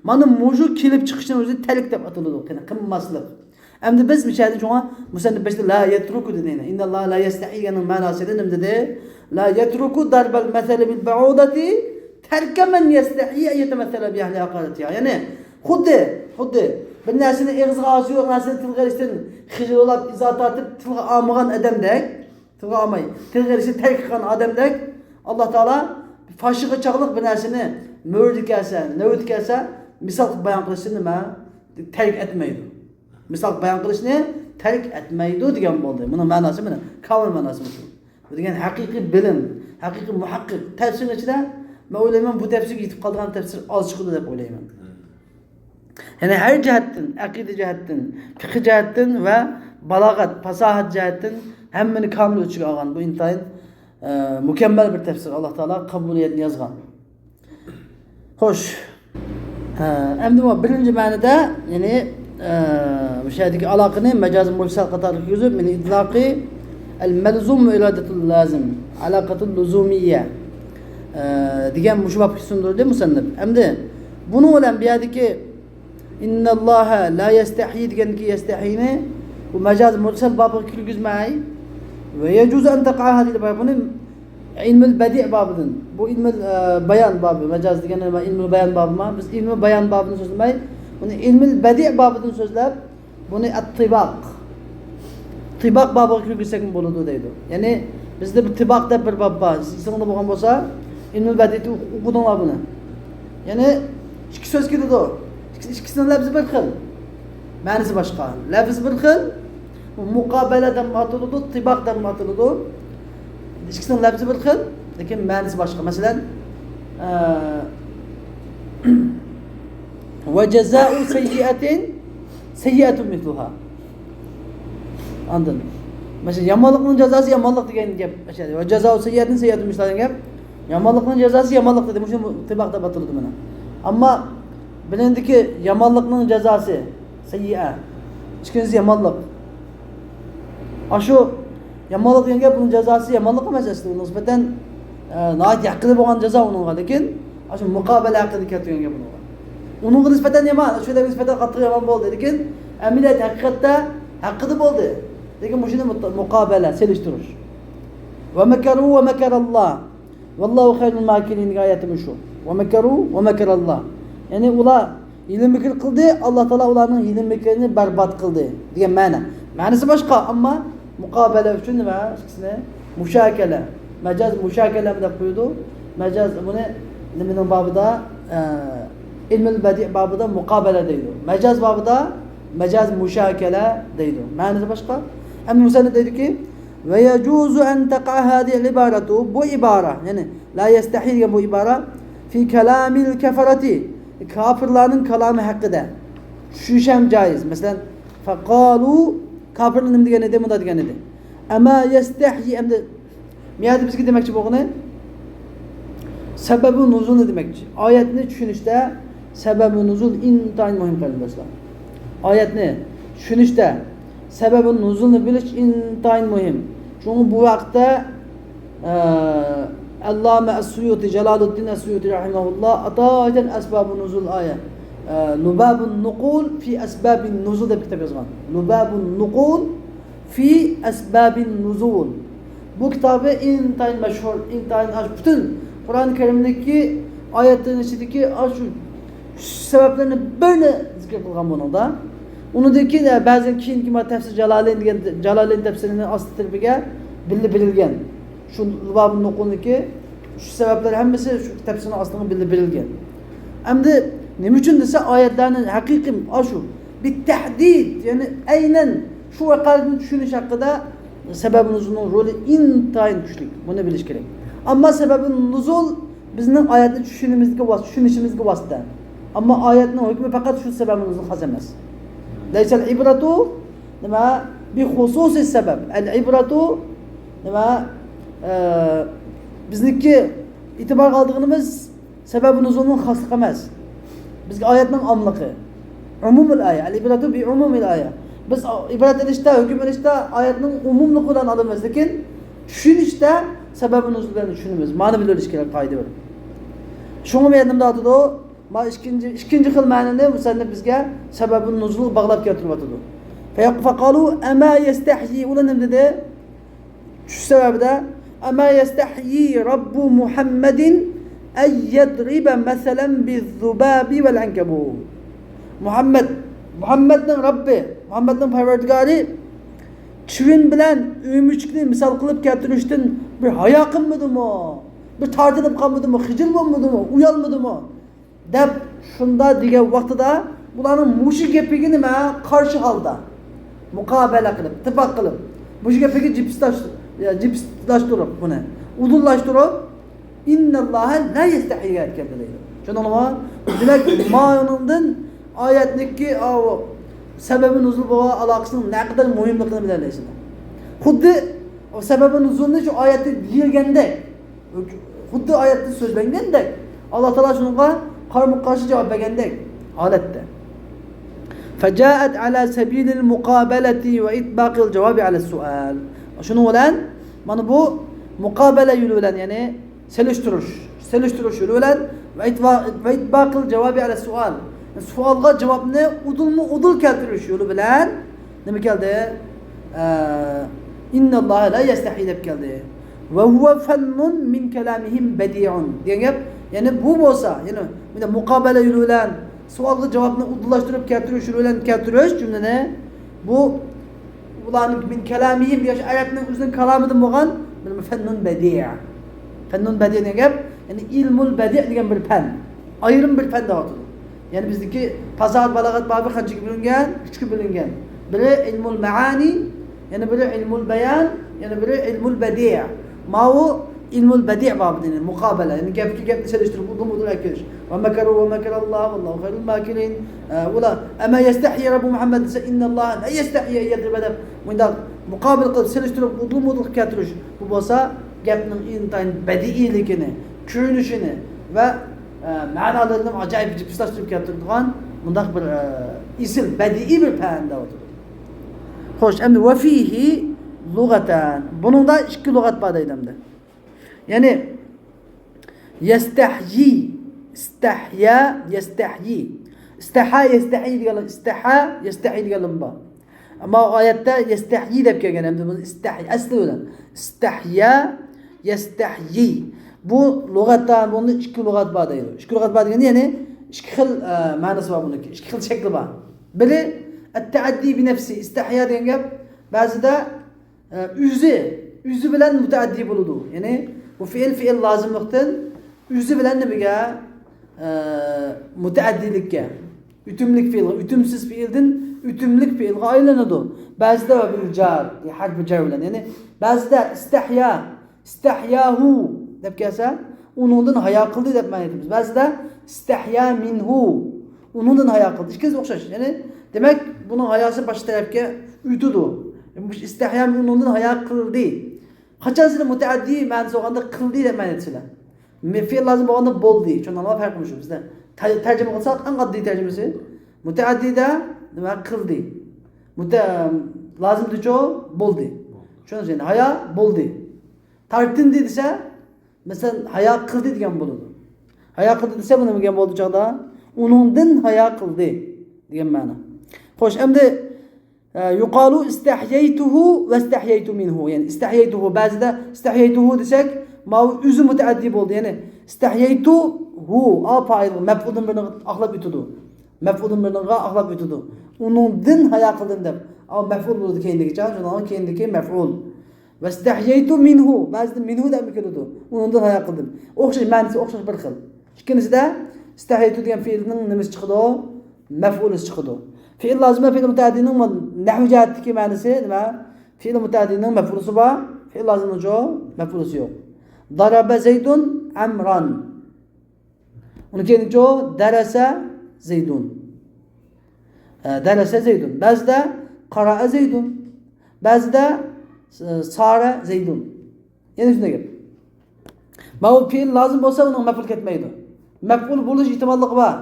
مانا مۇشۇ كېلىپ چىقىشنىڭ ئۆزى تەرك دەپ ئاتىلىدۇ، يەنى قىلماسلىق. ئەمدى بىز مۇشۇ يەردە شۇڭا مۇسەننىپ بەشتە لا يەترۇكۇ دېدى. ئىنناللاھە لا يەستەھىي دېگەننىڭ مەناسى نېمە دېدى؟ لا يەترۇكۇ دەربەل مەسەلى بىل بەئۇدەتى تەركە مەن يەستەھىي ئەن يەتەمەسسەلە بىئەھلى ھەقارەتىھا. يەنى خۇددى، خۇددى بىر نەرسىنى ئېغىزغا ئالغۇسى يوق نەرسىنى تىلغا ئېلىشتىن خىجىل بولۇپ، ئىزا تارتىپ تىلغا ئالمىغان ئادەمدەك، تىلغا ئالماي، تىلغا ئېلىشنى تەرك قىلغان ئادەمدەك، ئاللا تائالا فاشىغا چاغلىق بىر نەرسىنى مۆرىدە كەلسە، نۆۋىتى كەلسە، مىسال قىلىپ بايان قىلىشنى نېمە؟ تەرك ئەتمەيدۇ. مىسال بايان قىلىشنى تەرك ئەتمەيدۇ دېگەن بولدى. بۇنىڭ مەناسى مانا، كامىل مەناسى مۇشۇ. بۇ دېگەن ھەقىقىي بىلىم، ھەقىقىي مۇھەققىق. تەپسىرنىڭ ئىچىدە، مەن ئويلايمەن، بۇ تەپسىرگە يېتىپ قالىدىغان تەپسىر ئاز چىقىدۇ دەپ ئويلايمەن. يەنى ھەر جەھەتتىن، ئەقىدە جەھەتتىن، پىقىھ جەھەتتىن ۋە بالاغەت، پاساھەت جەھەتتىن ھەممىنى كامىل ئۆز ئىچىگە ئالغان. بۇ ئىنتايىن، ئە، مۇكەممەل بىر تەپسىر. ئاللا تائالا قەبۇلىيەتنى يازغان. خوش. ئەمدى بۇ بىرىنچى مەنىدە، يەنى، ئە، مۇشۇ يەردىكى ئالاقىنى مەجازى مۇرسەل قاتارىغا كىرگۈزۈپ، يەنى ئىدراقى ئەل مەلزۇم ۋە ئىرادەتۇل لازىم، ئالاقەتۇل لۇزۇمىيە، ئە، دېگەن مۇشۇ بابقا سىڭدۈردى مۇسەننىپ. ئەمدى بۇنىڭ بىلەن بۇ يەردىكى ئىنناللاھە لا يەستەھيى دېگەندىكى يەستەھيىنى بۇ مەجاز مۇرسەل بابىغا كىرگۈزمەي، ۋە يەجۇزۇ ئەن تەقەئە ھازىھىل ئىبارە، بۇنى ئىلمۇل بەدىئ بابىدىن، بۇ ئىلمۇل، ئە، بايان بابى، مەجاز دېگەن نېمە؟ ئىلمۇل بايان بابىما؟ بىز ئىلمۇل بايان بابىدىن سۆزلىمەي، بۇنى ئىلمۇل بەدىئ بابىدىن سۆزلەپ، بۇنى ئەت-تىباق، تىباق بابىغا كىرگۈزسەكمۇ بولىدۇ دەيدۇ. يەنى بىزدە بۇ تىباق دەپ بىر باب بار. سىز ئېسىڭىزدە بولغان بولسا، ئىلمۇل بەدىئدە ئوقۇ-، ئوقۇدۇڭلار بۇنى. يەنى ئىككى سۆز كېلىدۇ. ئىككىسىنىڭ لەپزى بىر خىل، مەنىسى باشقا. لەپزى بىر خىل، بۇ مۇقابەلە دەپمۇ ئاتىلىدۇ، تىباق دەپمۇ ئاتىلىدۇ. ئىككىسىنىڭ لەپزى بىر خىل، لېكىن مەنىسى باشقا. مەسىلەن، ئە، ۋە جازائۇ سەييئەتىن سەييئەتۇن مىسلۇھا. ئاندىن، مەسىلەن، يامانلىقنىڭ جازاسى يامانلىق دېگەن گەپ. ۋە جازائۇ سەييئەتىن سەييئەتۇن مىسلۇھا دېگەن گەپ. يامانلىقنىڭ جازاسى يامانلىق دېدى. مۇشۇ تىباق دەپ ئاتىلىدۇ مانا. ئەمما بىرىنچىدىكى يامانلىقنىڭ جازاسى سەييىئە. ئىككىنچىسى يامانلىق. ئاشۇ يامانلىق دېگەن گەپ، بۇنىڭ جازاسى يامانلىق ئەمەس ئەسلى. ئۇنىڭغا نىسبەتەن، ئە، ناھايىتى ھەققىدە بولغان جازا ئۇنىڭغا. لېكىن ئاشۇ مۇقابىلە ھەققىدە كەلتۈرگەن گەپ ئۇنىڭغا. ئۇنىڭغا نىسبەتەن يامان، شۇلارغا نىسبەتەن قاتتىق يامان بولدى. لېكىن ئەمەلىيەت ھەقىقەتتە ھەققىدە بولدى. لېكىن مۇشۇنى مۇت-، مۇقابىلە، سېلىشتۇرۇش. ۋە مەكەرۇ ۋە مەكەرەللاھ. ۋەللاھۇ خەيرۇل ماكىرىن دېگەن ئايەتتىمۇ شۇ. ۋە مەكەرۇ ۋە مەكەرەللاھ. يەنى ئۇلار ھىيلە-مىكىر قىلدى، ئاللا تائالا ئۇلارنىڭ ھىيلە-مىكرىنى بەربات قىلدى دېگەن مەنە. مەنىسى باشقا، ئەمما مۇقابىلە ئۈچۈن نېمە؟ ئىككىسىنى مۇشاكەلە. مەجاز مۇشاكەلە دەپ قويىدۇ. مەجاز بۇنى نېمىنىڭ بابىدا، ئە، ئىلمۇل بەدىئ بابىدا مۇقابىلە دەيدۇ. مەجاز بابىدا مەجاز مۇشاكەلە دەيدۇ. مەنىسى باشقا. ئەمدى مۇسەننىپ دەيدۇكى، ۋە يەجۇزۇ ئەن تەقەئە ھازىھىل ئىبارەتۇ، بۇ ئىبارە، يەنى لا يەستەھيى دېگەن بۇ ئىبارە، فى كەلامىل كەفەرەتى، كاپىرلارنىڭ كالامى ھەققىدە چۈشۈرۈش ھەم جائىز. مەسىلەن، فەقالۇ، كاپىرلار نېمە دېگەن ئىدى؟ مۇنداق دېگەن ئىدى. ئەما يەستەھيى، ئەمدى بۇ يەردە بىزگە دېمەكچى بولغىنى، سەبەبۇ نۇزۇلنى دېمەكچى. ئايەتنى چۈشىنىشتە سەبەبۇ نۇزۇل ئىنتايىن مۇھىم، قېرىنداشلار. ئايەتنى چۈشىنىشتە سەبەبۇ نۇزۇلنى بىلىش ئىنتايىن مۇھىم. چۈنكى بۇ ھەقتە، ئە، ئەللامە ئەس-سۇيۇتى، جالالۇددىن ئەس-سۇيۇتى رەھىمەھۇللا، ئاتايىن ئەسبابۇ نۇزۇل ئايە، ئە، لۇبابۇن نۇقۇل فى ئەسبابىن نۇزۇل دەپ كىتاب يازغان. لۇبابۇن نۇقۇل فى ئەسبابىن نۇزۇل. بۇ كىتابى ئىنتايىن مەشھۇر، ئىنتايىن ئاش-، پۈتۈن قۇرئان كەرىمدىكى ئايەتلەرنىڭ ئىچىدىكى ئاشۇ ئۈچ سەۋەبلەرنى بىرنى زىكىر قىلغان بۇنىڭدا. ئۇنىڭدىن كېيىن، ئە، بەزىدىن كېيىنكى ما تەپسىر جالالەين دېگەن، جالالەين تەپسىرىنىڭ ئاستى تەرىپىگە بىللە بېرىلگەن. شۇ لۇبابۇن نۇقۇلنىڭكى ئۈچ سەۋەبلەر ھەممىسى شۇ تەپسىرنىڭ ئاستىغا بىللە بېرىلگەن. ئەمدى نېمە ئۈچۈن دېسە، ئايەتلەرنى ھەقىقىي ئاشۇ بىتەھدىد، يەنى ئەينەن شۇ ۋەقەلەرنى چۈشىنىش ھەققىدە سەبەبى نۇزۇلنىڭ رولى ئىنتايىن كۈچلۈك. بۇنى بىلىش كېرەك. ئەمما سەبەبى نۇزۇل بىزنىڭ ئايەتنى چۈشىنىشىمىزگە ۋاس-، چۈشىنىشىمىزگە ۋاسىتە. ئەمما ئايەتنىڭ ھۆكمى پەقەت شۇ سەبەبى نۇزۇل خاس ئەمەس. لەيسەل ئىبرەتۇ، نېمە، بىخۇسۇسىس سەبەب. ئەل ئىبرەتۇ، نېمە، ئە، بىزنىڭكى ئېتىبارغا ئالىدىغىنىمىز سەبەبى نۇزۇلنىڭ خاسلىقى ئەمەس. بىزگە ئايەتنىڭ ئاملىقى. ئومۇمۇل ئايە. ئەل ئىبرەتۇ بى ئومۇمىل ئايە. بىز ئىبرەت ئېلىشتا، ھۆكۈم ئېلىشتا ئايەتنىڭ ئومۇملۇقى بىلەن ئالىمىز، لېكىن چۈشىنىشتە سەبەبى نۇزۇل بىلەن چۈشىنىمىز. مانا بىلىۋېلىش كېرەك قائىدە بىر. شۇڭا بۇ يەردە مۇنداق دەيدۇ، ما ئىككىنچى، ئىككىنچى خىل مەنىنى مۇسەننىپ بىزگە سەبەبى نۇزۇلغا باغلاپ كەلتۈرۈۋاتىدۇ. فەقالۇ ئەما يەستەھيى، ئۇلار نېمە دېدى؟ چۈشۈش سەۋەبىدە، ئەما يەستەھيى رەببۇ مۇھەممەدىن ئەن يەدرىبە مەسەلەن بىززۇبابى ۋەل ئەنكەبۇت. مۇھەممەد، مۇھەممەدنىڭ رەببى، مۇھەممەدنىڭ پەرۋەردىگارى چىۋىن بىلەن ئۆمۈچۈكنى مىسال قىلىپ كەلتۈرۈشتىن بىر ھايا قىلمىدىمۇ؟ بىر تارتىنىپ قالمىدىمۇ؟ خىجىل بولمىدىمۇ؟ ئۇيالمىدىمۇ؟ دەپ شۇنداق دېگەن ۋاقتىدا، بۇلارنىڭ مۇشۇ گېپىگە نېمە، قارشى ھالدا، مۇقابىلە قىلىپ، تىپاق قىلىپ، مۇشۇ گېپىگە جىپسلاش-، يا، جىپسلاشتۇرۇپ بۇنى، ئۇدۇللاشتۇرۇپ، ئىنناللاھە لا يەستەھيى ئېيتكەندە دەيدۇ. چۈشەندىڭلارمۇ؟ دېمەك، مانىڭدىن ئايەتنىڭكى، ئاۋۇ، سەبەبى نۇزۇل بولغان ئالاقىسىنىڭ نەقەدەر مۇھىملىقىنى بىلەلەيسىلەر. خۇددى ئۇ سەبەبى نۇزۇلنى شۇ ئايەتتە دېيىلگەندەك، خۇددى ئايەتتە سۆزلەنگەندەك، ئاللا تائالا شۇنىڭغا قارىمۇ قارشى جاۋاب بەرگەندەك، ھالەتتە. فجاءت على سبيل المقابلة وإطباق الجواب على السؤال. شۇنىڭ بىلەن، مانا بۇ مۇقابىلە يولى بىلەن، يەنى سېلىشتۇرۇش، سېلىشتۇرۇش يولى بىلەن، وإطباق، وإطباق الجواب على السؤال، سوئالغا جاۋابنى ئۇدۇلمۇ ئۇدۇل كەلتۈرۈش يولى بىلەن نېمە كەلدى؟ ئە، إن الله لا يستحي دەپ كەلدى. وهو فن من كلامهم بديع دېگەن گەپ. يەنى بۇ بولسا، يەنى مۇقابىلە يولى بىلەن سوئالغا جاۋابنى ئۇدۇللاشتۇرۇپ كەلتۈرۈش يولى بىلەن كەلتۈرۈش جۈملىنى، بۇ ئۇلارنىڭ من كلامهم دېگەن شۇ ئەرەبنىڭ ئۆزىنىڭ كالامىدىن بولغان بىر فن بديع. فن بديع دېگەن گەپ، يەنى ئىلمۇل بديع دېگەن بىر پەن. ئايرىم بىر پەن دەۋاتىدۇ. يەنى بىزدىكى پاساھەت بالاغەت بابى قانچىگە بۆلۈنگەن؟ ئۈچكە بۆلۈنگەن. بىرى ئىلمۇل مەئانى، يەنە بىرى ئىلمۇل بايان، يەنە بىرى ئىلمۇل بەدىئ. ماۋۇ ئىلمۇل بەدىئ بابىدىن، مۇقابىلە، يەنى گەپكە گەپنى سېلىشتۇرۇپ، ئۇدۇلمۇ ئۇدۇل ئەكىلىش. ۋە مەكەرۇ ۋە مەكەرەللاھ ۋەللاھۇ خەيرۇل ماكىرىن. ئە، ئۇلار، ئەمە يەستەھيى رەببۇ مۇھەممەد دېسە، ئىننەللاھە لا يەستەھيى ئەن يەزرىبە دەپ، مۇنداق مۇقابىلە قىلىپ، سېلىشتۇرۇپ، ئۇدۇلمۇ ئۇدۇل قىلىپ كەلتۈرۈش. بۇ بولسا گەپنىڭ ئىنتايىن بەدىئىيلىكىنى، كۆرۈنۈشىنى ۋە، ئە، مەنالىرىنى ئاجايىپ جىپسىلاشتۇرۇپ كەلتۈرىدىغان مۇنداق بىر، ئە، ئېسىل بەدىئىي بىر پەن دەۋاتىدۇ. خوش، ئەمدى ۋە فىھى لۇغەتان. بۇنىڭدا ئىككى لۇغەت بار دەيدۇ ئەمدى. يەنى يەستەھيى، ئىستەھيا، يەستەھيى. ئىستەھا، يەستەھيى دېگەن، ئىستەھا، يەستەھيى دېگەن بار. ئەمما ئايەتتە يەستەھيى دەپ كەلگەن، ئەمدى بۇ ئىستەھيى، ئەسلى بىلەن. ئىستەھيا، يەستەھيى. بۇ لۇغەتتە، بۇنىڭدا ئىككى لۇغەت بار دەيدۇ. ئىككى لۇغەت بار دېگەندە، يەنى ئىككى خىل، ئە، مەنىسى بار بۇنىڭكى. ئىككى خىل شەكلى بار. بىرى، ئەتتەئەددى بىنەفسى. ئىستەھيا دېگەن گەپ، بەزىدە، ئە، ئۆزى، ئۆزى بىلەن مۇتەئەددى بولىدۇ. يەنى، بۇ فېئىل، فېئىل لازىملىقتىن ئۆزى بىلەن نېمىگە؟ ئە، مۇتەئەددىلىككە. ئۆتۈملۈك فېئىلغا، ئۆتۈمسىز فېئىلدىن ئۆتۈملۈك فېئىلغا ئايلىنىدۇ. بەزىدە ۋە بىل جار، ھەرپى جەر بىلەن. يەنى بەزىدە ئىستەھيا، ئىستەھياھۇ دەپ كەلسە، ئۇنىڭدىن ھايا قىلدى دەپ مەنە ئېيتىمىز. بەزىدە ئىستەھيا مىنھۇ، ئۇنىڭدىن ھايا قىلدى. ئىككىسى ئوخشاش. يەنى، دېمەك، بۇنىڭ ھاياسى باشقا تەرەپكە ئۆتىدۇ. مۇشۇ ئىستەھيا ئۇنىڭدىن ھايا قىلدى. قاچان سىلەر مۇتەئەددى مەنىسى بولغاندا قىلدى دەپ مەنە ئېيتىسىلەر. مې-، فېئىل لازىم بولغاندا بولدى. چۈشەندىڭلارمۇ پەرقى مۇشۇ. بىزدە تەر-، تەرجىمە قىلساق، ئەڭ ئاددىي تەرجىمىسى. مۇتەئەددىدە نېمە؟ قىلدى. مۇتە-، لازىمدىچۇ؟ بولدى. چۈشەندىڭىز؟ يەنى ھايا بولدى. تارتىندى دېسە، مەسىلەن، ھايا قىلدى دېگەن بولىدۇ. ھايا قىلدى دېسە، بۇ نېمە دېگەن بولىدۇ چاغدا؟ ئۇنىڭدىن ھايا قىلدى دېگەن مەنە. خوش، ئەمدى، ئە، يۇقالۇ ئىستەھيەيتۇھۇ ۋەستەھيەيتۇ مىنھۇ. يەنى ئىستەھيەيتۇھۇ، بەزىدە ئىستەھيەيتۇھۇ دېسەك، ماۋۇ ئۆزى مۇتەئەددى بولدى. يەنى ئىستەھيەيتۇھۇ، ئا پائىلغا، مەپئۇلدىن بىرىنى ئاقلاپ ئۆتىدۇ. مەپئۇلدىن بىرىنىغا ئاقلاپ ئۆتىدۇ. ئۇنىڭدىن ھايا قىلدىم دەپ. ئا، مەپئۇل بولىدۇ كەينىدىكى، چاغ، شۇنىڭغا كەينىدىكى مەپئۇل. ۋەستەھيەيتۇ مىنھۇ. بەزىدە مىنھۇ دەپمۇ كېلىدۇ. ئۇنىڭدىن ھايا قىلدىم. ئوخشاش، مەنىسى ئوخشاش بىر خىل. ئىككىنچىسىدە ئىستەھيەيتۇ دېگەن فېئىلنىڭ نېمىسى چىقىدۇ؟ مەپئۇلى چىقىدۇ. فېئىل لازىم بىلەن فېئىل مۇتەئەددىنىڭ نەھۋى جەھەتتىكى مەنىسى نېمە؟ فېئىل مۇتەئەددىنىڭ مەپئۇلىسى بار، فېئىل لازىمنىڭچۇ مەپئۇلىسى يوق. ضرب زيد عمرا. ئۇنىڭ كەينىچۇ؟ درس زيد. ئە، درس زيد. بەزىدە قرأ زيد. بەزىدە، ئە، سار زيد. يەنە شۇنداق گەپ. ماۋۇ پېئىل لازىم بولسا، ئۇنىڭ مەپئۇل كەتمەيدۇ. مەپئۇل بولۇش ئېھتىماللىقى بار.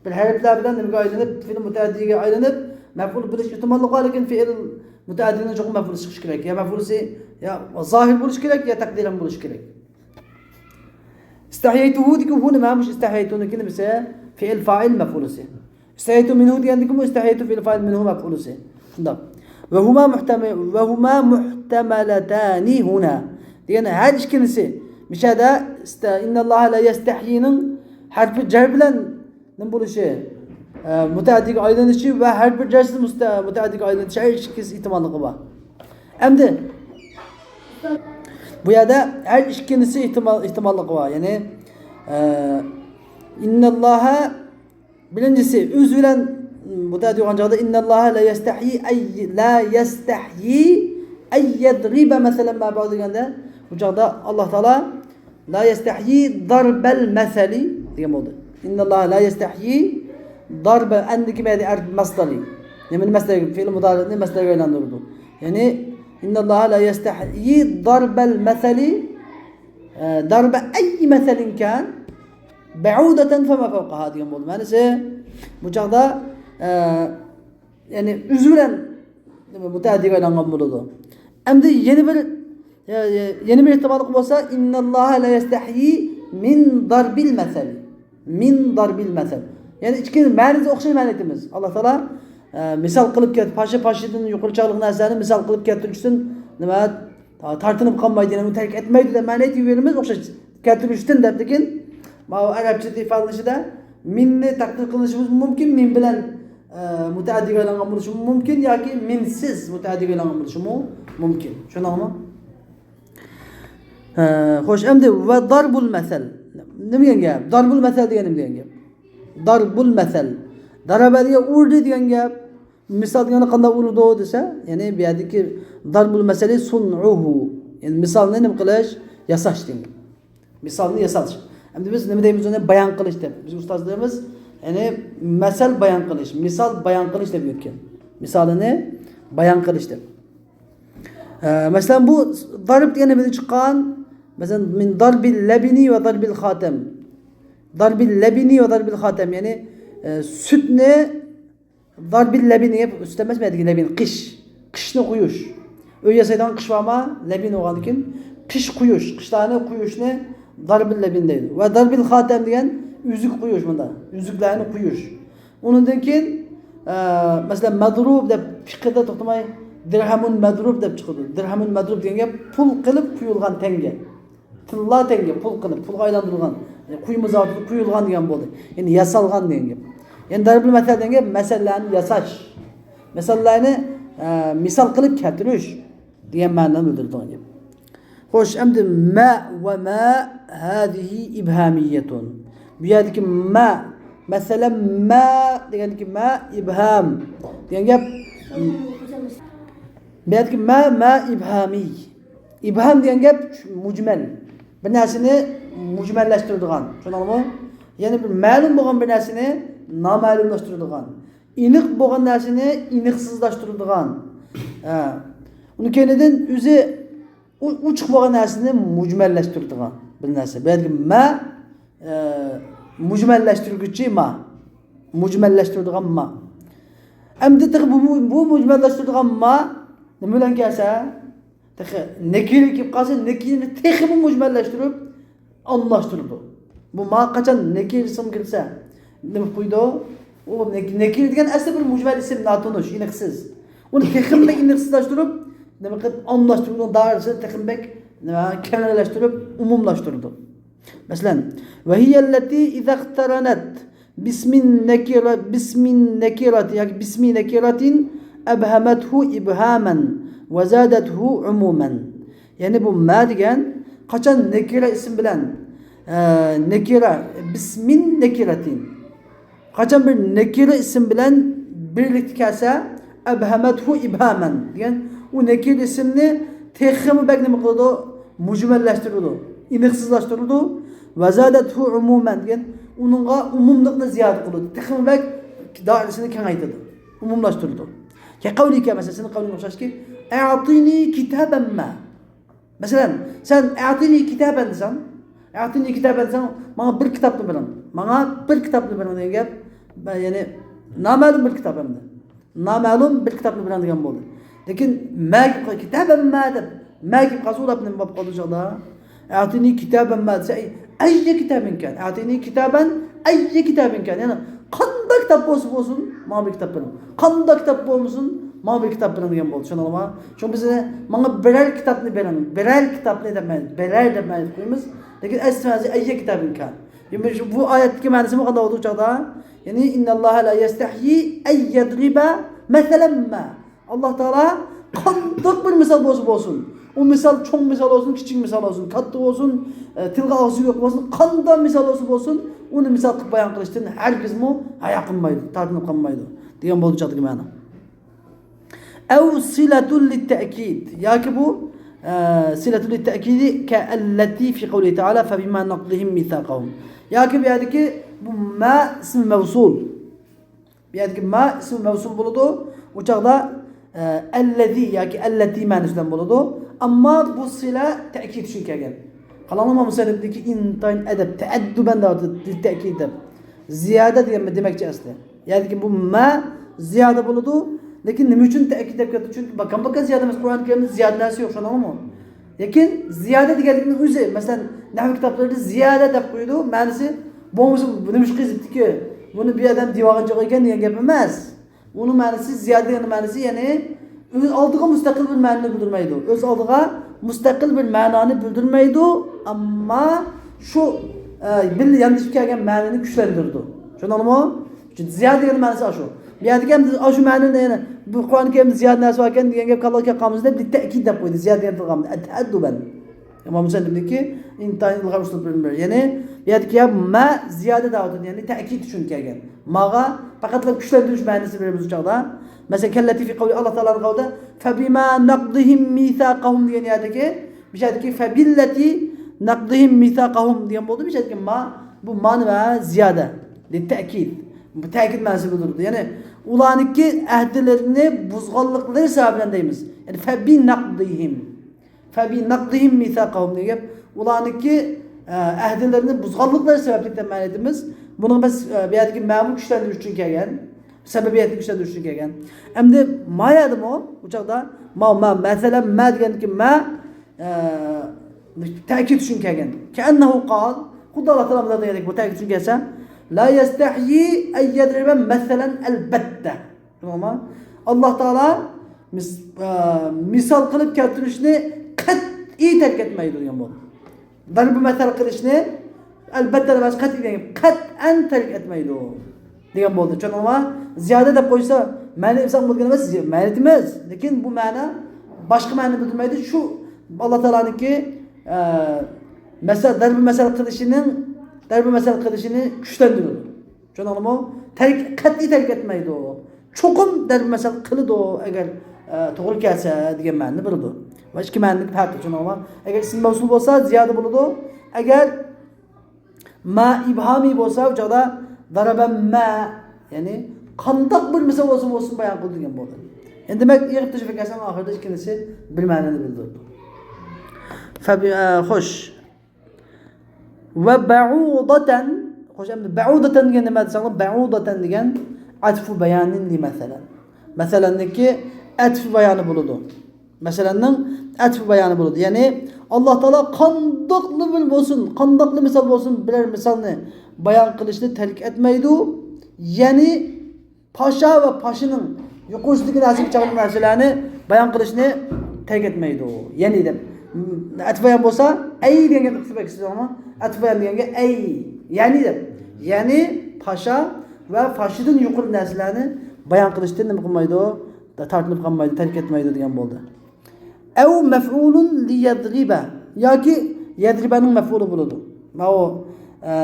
بىر ھەرپلەر بىلەن نېمىگە ئايلىنىپ، فېئىل مۇتەئەددىگە ئايلىنىپ، مەپئۇل بولۇش ئېھتىماللىقى بار، لېكىن فېئىل مۇتەئەددىنىڭ چوقۇم مەپئۇلى چىقىشى كېرەك. يا مەپئۇلىسى، يا زاھىر بولۇشى كېرەك، يا تەقدىرەن بولۇشى كېرەك. ئىستەھيەيتۇھۇدىكى ھۇ نېمە؟ مۇشۇ ئىستەھيەيتۇنىڭكى نېمىسى؟ فېئىل فائىل مەپئۇلىسى. ئىستەھيەيتۇ مىنھۇ دېگەندىكى بۇ ئىستەھيەيتۇ فېئىل فائىل مىنھۇ مەپئۇلىسى. شۇنداق. ۋە ھۇما مۇھتەمە-، ۋە ھۇما مۇھتەمەلەتانى ھۇنا. دېگەن ھەر ئىككىلىسى. مىشەدە ئىستە-، ئىنناللاھە لا يەستەھيىنىڭ ھەرپى جەر بىلەن نېمە بولۇشى؟ ئە، مۇتەئەددىگە ئايلىنىشى ۋە ھەرپى جەرسىز مۇستە-، مۇتەئەددىگە ئايلىنىشى ھەر ئىككىلىسى ئېھتىماللىقى بار. ئەمدى بۇ يەردە ھەر ئىككىلىسى ئېھتىمال-، ئېھتىماللىقى بار. يەنى، ئە، ئىنناللاھە بىرىنچىسى، ئۆزى بىلەن مۇتەئەددى بولغان چاغدا، ئىنناللاھە لا يەستەھيى ئەي-، لا يەستەھيى ئەن يەدرىبە مەسەلەن ما بەئدە دېگەندە، بۇ چاغدا ئاللاھ تائالا لا يەستەھيى دەربەل مەسەلى دېگەن بولدى. ئىنناللاھە لا يەستەھيى دەربە، ئەندىكى مەدى ئەرپ مەسدەرى. نېمىنى مەسدەر؟ فېئىل مۇدارىئنى مەسدەرگە ئايلاندۇرىدۇ. يەنى، ئىنناللاھە لا يەستەھيى دەربەل مەسەلى، ئە، دەربە ئەي مەسەلىن كان. بَعُوضَةً فَمَا فَوْقَهَا دېگەن بولدى. مەنىسى، بۇ چاغدا، ئە، يەنى ئۆزى بىلەن مۇتەئەددىگە ئايلانغان بولىدۇ. ئەمدى يەنە بىر، يەنە بىر ئېھتىماللىق بولسا، إِنَّ اللَّهَ لَا يَسْتَحْيِي مِنْ ضَرْبِ الْمَثَلِ. مىن داربىل مەسەل. يەنى ئىككى مەنىسى ئوخشاش مەنە ئېيتىمىز. ئاللا تائالا، ئە، مىسال قىلىپ كەت-، پاشا پاشىدىن يۇقىرى چاغلىق نەرسىلەرنى مىسال قىلىپ كەلتۈرۈشتىن نېمە، تا-، تارتىنىپ قالمايدۇ، يەنى ئۇنى تەرك ئەتمەيدۇ دەپ مەنە ئېيتىۋېرىمىز ئوخشاش. كەلتۈرۈشتىن دەپ، لېكىن ماۋۇ ئەرەبچىدە ئىپادىلىنىشىدە مىننى تەقدىر قىلىنىشىمىز مۇمكىن، مىن بىلەن، ئە، مۇتەئەددىگە ئايلانغان بولۇشىمۇ مۇمكىن ياكى مىنسىز مۇتەئەددىگە ئايلانغان بولۇشىمۇ مۇمكىن. چۈشەندىڭىزمۇ؟ ھە، خوش، ئەمدى ۋە داربۇل مەسەل. نېمە دېگەن گەپ؟ داربۇل مەسەل دېگەن نېمە دېگەن گەپ؟ داربۇل مەسەل. دارابە دېگەن ئۇردى دېگەن گەپ. مىسال دېگەندە قانداق ئۇرىدۇ دېسە، يەنى بۇ يەردىكى داربۇل مەسەلى سۇنئۇھۇ. يەنى مىسالنى نېمە قىلىش؟ ياساش دېگەن. مىسالنى ياساش. ئەمدى بىز نېمە دەيمىز ئۇنى؟ بايان قىلىش دەپ. بىز ئۇستازلىرىمىز، يەنى مەسەل بايان قىلىش، مىسال بايان قىلىش دەپ ئۆتكەن. مىسالىنى بايان قىلىش دەپ. ئە، مەسىلەن، بۇ دارب دېگەن نېمىدىن چىققان؟ مەسىلەن، مىن داربىل لەبىنى ۋە داربىل خاتەم. داربىل لەبىنى ۋە داربىل خاتەم، يەنى، ئە، سۈتنى، داربىل لەبىنى، سۈت ئەمەس، بۇ يەردىكى لەبىن، قىش. قىشنى قۇيۇش. ئۆي ياسايدىغان قىش بارما؟ لەبىن بولغاندىكىن، قىش قۇيۇش. قىشلارنى قۇيۇشنى داربىل لەبىن دەيدۇ. ۋە داربىل خاتەم دېگەن ئۈزۈك قۇيۇش، مۇنداق. ئۈزۈكلەرنى قۇيۇش. ئۇنىڭدىن كېيىن، ئە، مەسىلەن، مەدرۇب دەپ پىقىدا توختىماي، دىرھەمۇن مەدرۇب دەپ چىقىدۇ. دىرھەمۇن مەدرۇب دېگەن گەپ پۇل قىلىپ قۇيۇلغان تەڭگە. تىللا تەڭگە، پۇل قىلىپ، پۇلغا ئايلاندۇرۇلغان. يەنى قۇيما زاۋۇتىدا قۇيۇلغان دېگەن بولدى. يەنى ياسالغان دېگەن گەپ. يەنى داربىل مەسەل دېگەن گەپ مەسەللەرنى ياساش. مەسەللەرنى، ئە، مىسال قىلىپ كەلتۈرۈش دېگەن مەنىنى بىلدۈرىدىغان گەپ. خوش، ئەمدى مە ۋە مە ھازىھى ئىبھامىيەتۇن. بۇ يەردىكى مە، مەسىلەن، مە دېگەندىكى مە ئىبھام دېگەن گەپ. بۇ يەردىكى مە، مە ئىبھامىي. ئىبھام دېگەن گەپ مۇجمەل. بىر نەرسىنى مۇجمەللەشتۈرىدىغان. چۈشەندىڭىزمۇ؟ يەنى بىر مەلۇم بولغان بىر نەرسىنى نامەلۇملاشتۇرىدىغان. ئېنىق بولغان نەرسىنى ئېنىقسىزلاشتۇرىدىغان. ھە. ئۇنىڭ كەينىدىن ئۆزى ئۇ-، ئوچۇق بولغان نەرسىنى مۇجمەللەشتۈرىدىغان بىر نەرسە. بۇ يەردىكى مە، ئە، مۇجمەللەشتۈرگۈچى ما. مۇجمەللەشتۈرىدىغان ما. ئەمدى تېخى بۇ، بۇ، بۇ مۇجمەللەشتۈرىدىغان ما نېمە بىلەن كەلسە؟ تېخى نەكىرە كېلىپ قالسا، نەكىرىنى تېخىمۇ مۇجمەللەشتۈرۈپ، ئالماشتۇرىدۇ. بۇ ما قاچان نەكىرە ئىسىم كىرسە، نېمە قويىدۇ؟ ئۇ نەك-، نەكىرە دېگەن ئەسلى بىر مۇجمەل ئىسىم، ناتونۇش، ئېنىقسىز. ئۇنى تېخىمۇ بەك ئېنىقسىزلاشتۇرۇپ، نېمە قىلىپ، ئالماشتۇرۇپ، ئۇنىڭ دائىرىسىنى تېخىمۇ بەك، نېمە، كەڭرىلەشتۈرۈپ، ئومۇملاشتۇرىدۇ. مەسىلەن، وهي التي إذا اقترنت باسم النكرة، باسم النكرة ياكى باسم نكرة أبهمته إبهاما وزادته عموما. يەنى بۇ ما دېگەن قاچان نەكىرە ئىسىم بىلەن، ئە، نەكىرە، باسم نكرة، قاچان بىر نەكىرە ئىسىم بىلەن بىرلىكتە كەلسە، أبهمته إبهاما دېگەن ئۇ نەكىرە ئىسىمنى تېخىمۇ بەك نېمە قىلىدۇ؟ مۇجمەللەشتۈرىدۇ، ئېنىقسىزلاشتۇرىدۇ. وزادته عموما دېگەن ئۇنىڭغا ئومۇملۇقنى زىيادە قىلىدۇ، تېخىمۇ بەك دائىرىسىنى كەڭەيتىدۇ، ئومۇملاشتۇرىدۇ. كقولك، مەسىلەن، سېنىڭ قەۋلىڭگە ئوخشاشكى، أعطني كتابا ما. مەسىلەن، سەن أعطني كتابا دېسەڭ، أعطني كتابا دېسەڭ، ماڭا بىر كىتابنى بېرىڭ، ماڭا بىر كىتابنى بېرىڭ دېگەن گەپ، يەنى نامەلۇم بىر كىتاب ئەمدى. نامەلۇم بىر كىتابنى بېرىڭ دېگەن بولدى. لېكىن ما كېلىپ قالسا، كتابا ما دەپ، ما كېلىپ قالسا، ئۇلار نېمە بولۇپ قالىدۇ ئۇ چاغدا؟ أعطني كتابا ما دېسە، أي، أي كتاب كان، أعطني كتابا، أي كتاب كان. يەنى قانداق كىتاب بولسا بولسۇن، ماڭا بىر كىتاب بېرىڭ. قانداق كىتاب بولمىسۇن، ماڭا بىر كىتاب بېرىڭ دېگەن بولدى. چۈشەندىڭلارمۇ؟ چۈنكى بىز ماڭا بىرەر كىتابنى بېرىڭ، بىرەر كىتابنى دەپ مەن، بىرەر دەپ مەن قويىمىز. لېكىن ئەسلى مەنىسى أي كتاب كان. يەنى شۇ، بۇ ئايەتتىكى مەنىسىمۇ قانداق بولدى ئۇ چاغدا؟ يەنى إن الله لا يستحيي أن يضرب مثلا ما. ئاللا تائالا قانداق بىر مىسال بولسا بولسۇن، ئۇ مىسال چوڭ مىسال بولسۇن، كىچىك مىسال بولسۇن، كاتتا بولسۇن، ئە، تىلغا ئالغۇسى يوق بولسۇن، قانداق مىسال بولسا بولسۇن، ئۇنى مىسال قىلىپ بايان قىلىشتىن ھەرگىزمۇ ھايا قىلمايدۇ، تارتىنىپ قالمايدۇ دېگەن بولدى چاتىكى مەنە. أو صلة للتأكيد، ياكى بۇ، ئە، صلة للتأكيد كالتي في قوله تعالى فبما نقضهم ميثاقهم. ياكى بۇ يەردىكى بۇ ما ئىسمى مەۋسۇل. بۇ يەردىكى ما ئىسمى مەۋسۇل بولىدۇ. ئۇ چاغدا، ئە، الذي ياكى التي مەنىسى بىلەن بولىدۇ. ئەمما بۇ سىلە تەكىد ئۈچۈن كەلگەن. قاراڭلار، مۇسەننىپنىڭكى ئىنتايىن ئەدەپ، تەئەددۇبەن دەۋاتىدۇ، لىتتەئكىد دەپ. زىيادە دېگەن دېمەكچى ئەسلى. يەنى بۇ مە زىيادە بولىدۇ. لېكىن نېمە ئۈچۈن تەئكىد دەپ كەتتى؟ چۈنكى باكان-باكان زىيادە ئەمەس، قۇرئان كەرىمدە زىيادە نەرسە يوق، شۇنداقمۇ؟ لېكىن زىيادە دېگەنلىكنىڭ ئۆزى، مەسىلەن، نەھۋ كىتابلىرىدا زىيادە دەپ قويىدۇ، مەنىسى بولمىسا نېمە ئىش قىلىپتىكى؟ بۇنى بىر ئادەم دېيىۋالغان چاغ ئىكەن دېگەن گەپ ئەمەس. ئۇنىڭ مەنىسى، زىيادە دېگەن مەنىسى، يەنى ئۆز ئالدىغا مۇستەقىل بىر مەنىنى بىلدۈرمەيدۇ. ئۆز ئالدىغا مۇستەقىل بىر مەنانى بىلدۈرمەيدۇ، ئەمما شۇ، ئە، بىللە ياندىشىپ كەلگەن مەنىنى كۈچلەندۈرىدۇ. چۈشەندىڭلارمۇ؟ زىيادە دېگەن مەنىسى ئاشۇ. بۇ يەردىكى ئەمدى ئاشۇ مەنىنى، يەنى بۇ قۇرئان كەرىمدە زىيادە نەرسە باركەن دېگەن گەپ كاللىغا كەپ قالمىسۇن دەپ، لىتتەئكىد دەپ قويدى. زىيادە دېگەن تىلغا ئەددۇبەن. ئىمام مۇسەننىپنىڭكى ئىنتايىن ئىلغار ئۇسلۇب بىلەن بىر. يەنى بۇ يەردىكى يا مە زىيادە دەۋاتىدۇ، يەنى تەئكىد ئۈچۈن كەلگەن. ماغا پەقەتلا كۈچلەندۈرۈش مەنىسى بېرىمىز بۇ چاغدا. مەسىلەن، كاللەتى فى قەۋلى، ئاللا تائالانىڭ قەۋلىدە، فەبىما نەقدىھىم مىساقەھۇم دېگەن يەردىكى، بۇ يەردىكى فەبىللەتى نەقدىھىم مىساقەھۇم دېگەن بولدى. بۇ يەردىكى ما، بۇ ما نېمە؟ زىيادە. لىتتەئكىد. بۇ تەئكىد مەنىسى بىلدۈرىدۇ. يەنى ئۇلارنىڭكى ئەھدىلىرىنى بۇزغانلىقلىرى سەۋەبىدىن دەيمىز. يەنى فەبىنەقدىھىم. فەبىنەقدىھىم مىساقەھۇم دېگەن گەپ، ئۇلارنىڭكى، ئە، ئەھدىلىرىنى بۇزغانلىقلىرى سەۋەبلىك دەپ مەنە ئېيتىمىز. بۇنىڭ بىز، ئە، بۇ يەردىكى مەمۇ كۈچلەندۈرۈش ئۈچۈن كەلگەن، سەۋەبىيەتنى كۈچلەندۈرۈش ئۈچۈن كەلگەن. ئەمدى ما يەردىمۇ، ئۇ چاغدا ما، ما، مەسىلەن، ما دېگەندىكى ما، ئە، تەكىد ئۈچۈن كەلگەن. كەئەننەھۇ قال، خۇددى ئاللا تائالا مۇنداق دېگەندەك، بۇ تەكىد ئۈچۈن كەلسە، لا يەستەھيى ئەن يەدرىبە مەسەلەن ئەلبەتتە. شۇنداقمۇ؟ ئاللا تائالا مىس-، ئە، مىسال قىلىپ كەلتۈرۈشنى قەتئىي تەرك ئەتمەيدۇ دېگەن بولدى. دەربۇ مەسەل قىلىشنى ئەلبەتتە ئەمەس، قەتئىي دېگەن، قەتئەن تەرك ئەتمەيدۇ دېگەن بولدى. چۈشەندىڭلارمۇ؟ زىيادە دەپ قويسا، مەنە ئېيتساق بولىدىغان ئەمەس، مەنە ئېيتىمىز. لېكىن بۇ مەنە باشقا مەنە بىلدۈرمەيدۇ. شۇ ئاللا تائالانىڭكى، ئە، مەسەل، دەربۇ مەسەل قىلىشىنىڭ، دەربۇ مەسەل قىلىشىنى كۈچلەندۈرىدۇ. چۈشەندىڭلارمۇ؟ تەرك، قەتئىي تەرك ئەتمەيدۇ. چوقۇم دەربۇ مەسەل قىلىدۇ، ئەگەر، ئە، توغرا كەلسە دېگەن مەنىنى بېرىدۇ. ۋە ئىككى مەنىنىڭ پەرقى، چۈشەندىڭلارمۇ؟ ئەگەر ئىسم مەۋسۇل بولسا زىيادە بولىدۇ. ئەگەر ما ئىبھامىي بولسا، ئۇ چاغدا دەرەبە مە، يەنى قانداق بىر مىسال بولسۇن، بولسۇن بايان قىلىدۇ دېگەن بولدى. ئەمدى دېمەك، ئېغىر تەشۋىق كەلسەڭ ئاخىرىدا ئىككىلىسى بىر مەنىنى بىلدۈرىدۇ. فەبى-، ئە، خوش. ۋە بەئۇدەتەن. خوش، ئەمدى بەئۇدەتەن دېگەن نېمە دېسەڭلار، بەئۇدەتەن دېگەن ئەتفۇ بەيانىن لى مەسەلەن. مەسەلەننىڭكى ئەتفۇ بايانى بولىدۇ. مەسەلەننىڭ ئەتفۇ بايانى بولىدۇ. يەنى ئاللا تائالا قانداقلا بىر بولسۇن، قانداقلا مىسال بولسۇن، بىرەر مىسالنى بايان قىلىشنى تەرك ئەتمەيدۇ. يەنى پاشا ۋە پاشىنىڭ يۇقىرىسىدىكى نەرسىگە چاغلىق نەرسىلەرنى بايان قىلىشنى تەرك ئەتمەيدۇ. يەنى دەپ، ئەتفۇ بايان بولسا، ئەي دېگەن گەپنى ئۇقتۇرۇپ ئەكسىدىڭىزمۇ؟ ئەتفۇ بايان دېگەنگە ئەي، يەنى دەپ. يەنى پاشا ۋە پاشىدىن يۇقىرى نەرسىلەرنى بايان قىلىشتىن نېمە قىلمايدۇ؟ تارتىنىپ قالمايدۇ، تەرك ئەتمەيدۇ دېگەن بولدى. ئەۋ مەفئۇلۇن لى يەدرىبە. ياكى يەدرىبەنىڭ مەفئۇلى بولىدۇ. ماۋۇ، ئە،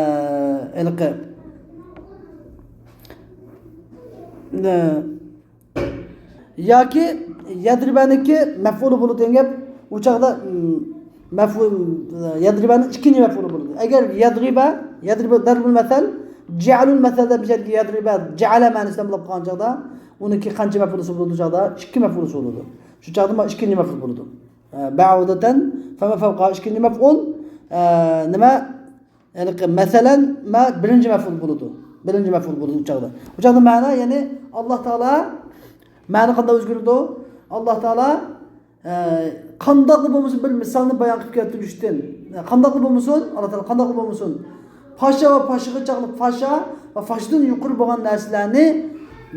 ھېلىقى، ئە، ياكى يەدرىبەنىڭكى مەفئۇلى بولىدۇ دېگەن گەپ. ئۇ چاغدا، م، مەفئۇل، يەدرىبەنىڭ ئىككىنچى مەفئۇلى بولىدۇ. ئەگەر يەدرىبە، يەدرىبە دەربۇل مەسەل، جەئەلۇل مەسەل دەپ بىر يەردىكى يەدرىبە، جەئەلە مەنىسىدە بولۇپ قالغان چاغدا، ئۇنىڭكى قانچە مەفئۇلى بولىدۇ چاغدا؟ ئىككى مەفئۇلى بولىدۇ. شۇ چاغدا ما ئىككىنچى مەفئۇل بولىدۇ. ئە، بەئۇدەتەن، فەمە فەۋقا ئىككىنچى مەفئۇل، ئە، نېمە؟ ھېلىقى مەسەلەن، مە بىرىنچى مەپئۇل بولىدۇ. بىرىنچى مەپئۇل بولىدۇ ئۇ چاغدا. ئۇ چاغدا مەنە، يەنى ئاللا تائالا، مەنە قانداق ئۆزگىرىدۇ؟ ئاللا تائالا، ئە، قانداقلا بولمىسۇن بىر مىسالنى بايان قىلىپ كەلتۈرۈشتىن، قانداقلا بولمىسۇن، ئاللا تائالا قانداقلا بولمىسۇن، پاشا ۋە پاشىغا چاغلىق پاشا ۋە پاشىدىن يۇقىرى بولغان نەرسىلەرنى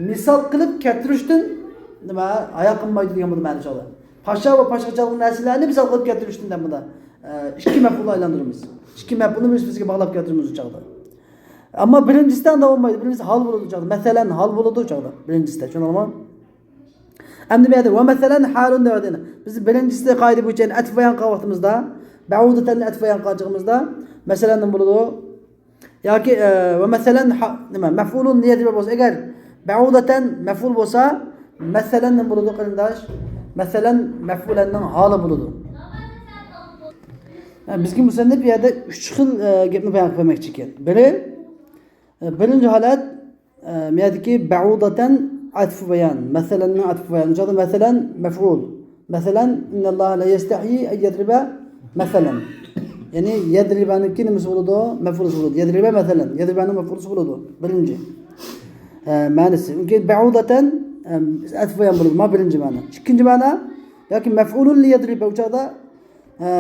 مىسال قىلىپ كەلتۈرۈشتىن نېمە، ھايا قىلمايدۇ دېگەن بولىدۇ مەنە ئۇ چاغدا. پاشا ۋە پاشىغا چاغلىق نەرسىلەرنى مىسال قىلىپ كەلتۈرۈشتىن دەپ بۇندا، ئە، ئىككى مەپئۇلغا ئايلاندۇرىمىز. ئىككى مەپئۇلنى بىز بىزگە باغلاپ كەلتۈرىمىز ئۇ چاغدا. ئەمما بىرىنچىسىدە ئۇنداق بولمايدۇ. بىرىنچىسى ھال بولىدۇ ئۇ چاغدا. مەسەلەن، ھال بولىدۇ ئۇ چاغدا. بىرىنچىسىدە، چۈشەندىڭلارمۇ؟ ئەمدى بۇ يەردە ۋە مەسەلەن ھالۇن دەۋاتىدۇ. بىز بىرىنچىسى قائىدە بويىچە ئەتىپ بايان قىلغان ۋاقتىمىزدا، بەئۇدەتەننى ئەتىپ بايان قىلغان چېغىمىزدا، مەسەلەن نېمە بولىدۇ؟ ياكى، ئە، ۋە مەسەلەن، ھا-، نېمە، مەفئۇلۇن لىيەدرىبە بولسا، ئەگەر بەئۇدەتەن مەفئۇل بولسا، مەسەلەن نېمە بولىدۇ، قېرىنداش؟ مەسەلەن، مەفئۇلەننىڭ ھالى بولىدۇ. ھە، بىزگە مۇسەننىپ بۇ يەردە ئۈچ خىل، ئە، گەپنى بايان قىلىپ بەرمەكچى ئىكەن. بىرى، ئە، بىرىنچى ھالەت، ئە، بۇ يەردىكى بەئۇدەتەن ئەتفۇ بايان، مەسەلەننىڭ ئەتفۇ بايان. ئۇ چاغدا مەسەلەن مەفئۇل. مەسەلەن، ئىنناللاھە لا يەستەھيى ئەن يەدرىبە مەسەلەن. يەنى يەدرىبەنىڭكى نېمىسى بولىدۇ؟ مەفئۇلىسى بولىدۇ. يەدرىبە مەسەلەن. يەدرىبەنىڭ مەفئۇلىسى بولىدۇ. بىرىنچى. ئە، مەنىسى. ئۇنىڭ كېيىن بەئۇدەتەن، ئە، ئەتف بەيان بولىدۇ. ما بىرىنچى مەنە. ئىككىنچى مەنە ياكى مەفئۇلۇن لىيەدرىبە. ئۇ چاغدا، ئە،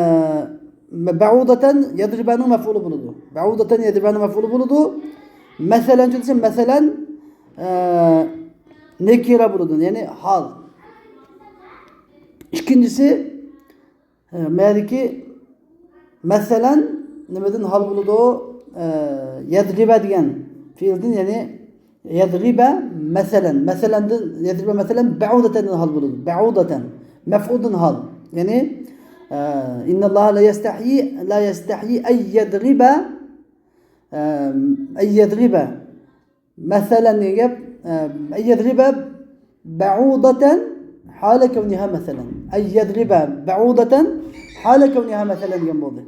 بەئۇدەتەن يەدرىبەنىڭ مەفئۇلى بولىدۇ. بەئۇدەتەن يەدرىبەنىڭ مەفئۇلى بولىدۇ. مەسەلەنچۇ دېسە، مەسەلەن، ئە، نەكىرە بولىدۇ. يەنى ھال. ئىككىنچىسى، ئە، مەدىكى مەسەلەن نېمىدىن ھال بولىدۇ؟ ئە، يەدرىبە دېگەن پېئىلدىن، يەنى يەدرىبە مەسەلەن. مەسەلەندىن، يەدرىبە مەسەلەن بەئۇدەتەندىن ھال بولىدۇ. بەئۇدەتەن. مەفئۇلدىن ھال. يەنى، ئە، ئىنناللاھە لا يەستەھيى، لا يەستەھيى ئەن يەدرىبە، ئە، ئەن يەدرىبە. مەسەلەن دېگەن گەپ، ئە، ئەن يەدرىبە بەئۇدەتەن ھالە كەۋنىھا مەسەلەن. ئەن يەدرىبە بەئۇدەتەن ھالە كەۋنىھا مەسەلەن دېگەن بولدى.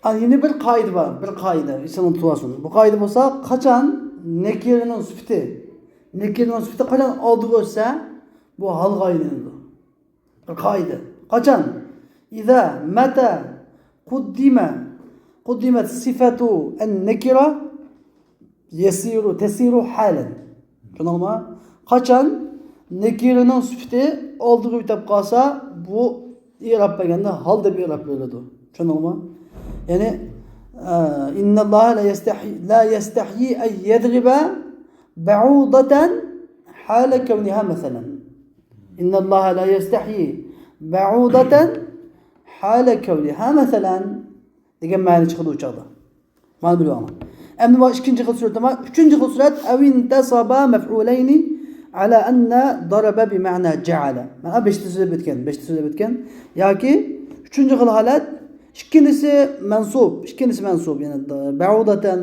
ئا، يەنە بىر قائىدە بار، بىر قائىدە، ئېسىڭدە تۇتۇۋالسۇن. بۇ قائىدە بولسا، قاچان نەكىرىنىڭ سۈپىتى، نەكىرىنىڭ سۈپىتى قاچان ئالدىغا ئۆتسە، بۇ ھالغا ئايلىنىدۇ. بىر قائىدە. قاچان؟ ئىزا مەتە قۇددىمە، قۇددىمەت سىفەتۇ ئەن نەكىرە يەسىرۇ، تەسىرۇ ھالەن. چۈشەندىڭلارمۇ؟ قاچان نەكىرىنىڭ سۈپىتى ئالدىغا ئۆتۈپ قالسا، بۇ ئىراب بەرگەندە ھال دەپ ئىراب بېرىلىدۇ. چۈشەندىڭلارمۇ؟ يەنى، ئە، ئىنناللاھە لا يەستەھيى، لا يەستەھيى ئەن يەدرىبە بەئۇدەتەن ھالە كەۋنىھا مەسەلەن. ئىنناللاھە لا يەستەھيى بەئۇدەتەن ھالە كەۋنىھا مەسەلەن دېگەن مەنە چىقىدۇ ئۇ چاغدا. مانا بىلىۋالىڭ. ئەمدى مانا ئىككىنچى خىل سۈرەت بار. ئۈچىنچى خىل سۈرەت، ئەۋ ئىنتەسابا مەفئۇلەينى ئەلا ئەننە دەرەبە بىمەنە جەئەلە. مانا بەشتە سۆزلەپ ئۆتكەن، بەشتە سۆزلەپ ئۆتكەن. ياكى ئۈچىنچى خىل ھالەت، ئىككىلىسى مەنسۇب، ئىككىلىسى مەنسۇب، يەنى بەئۇدەتەن،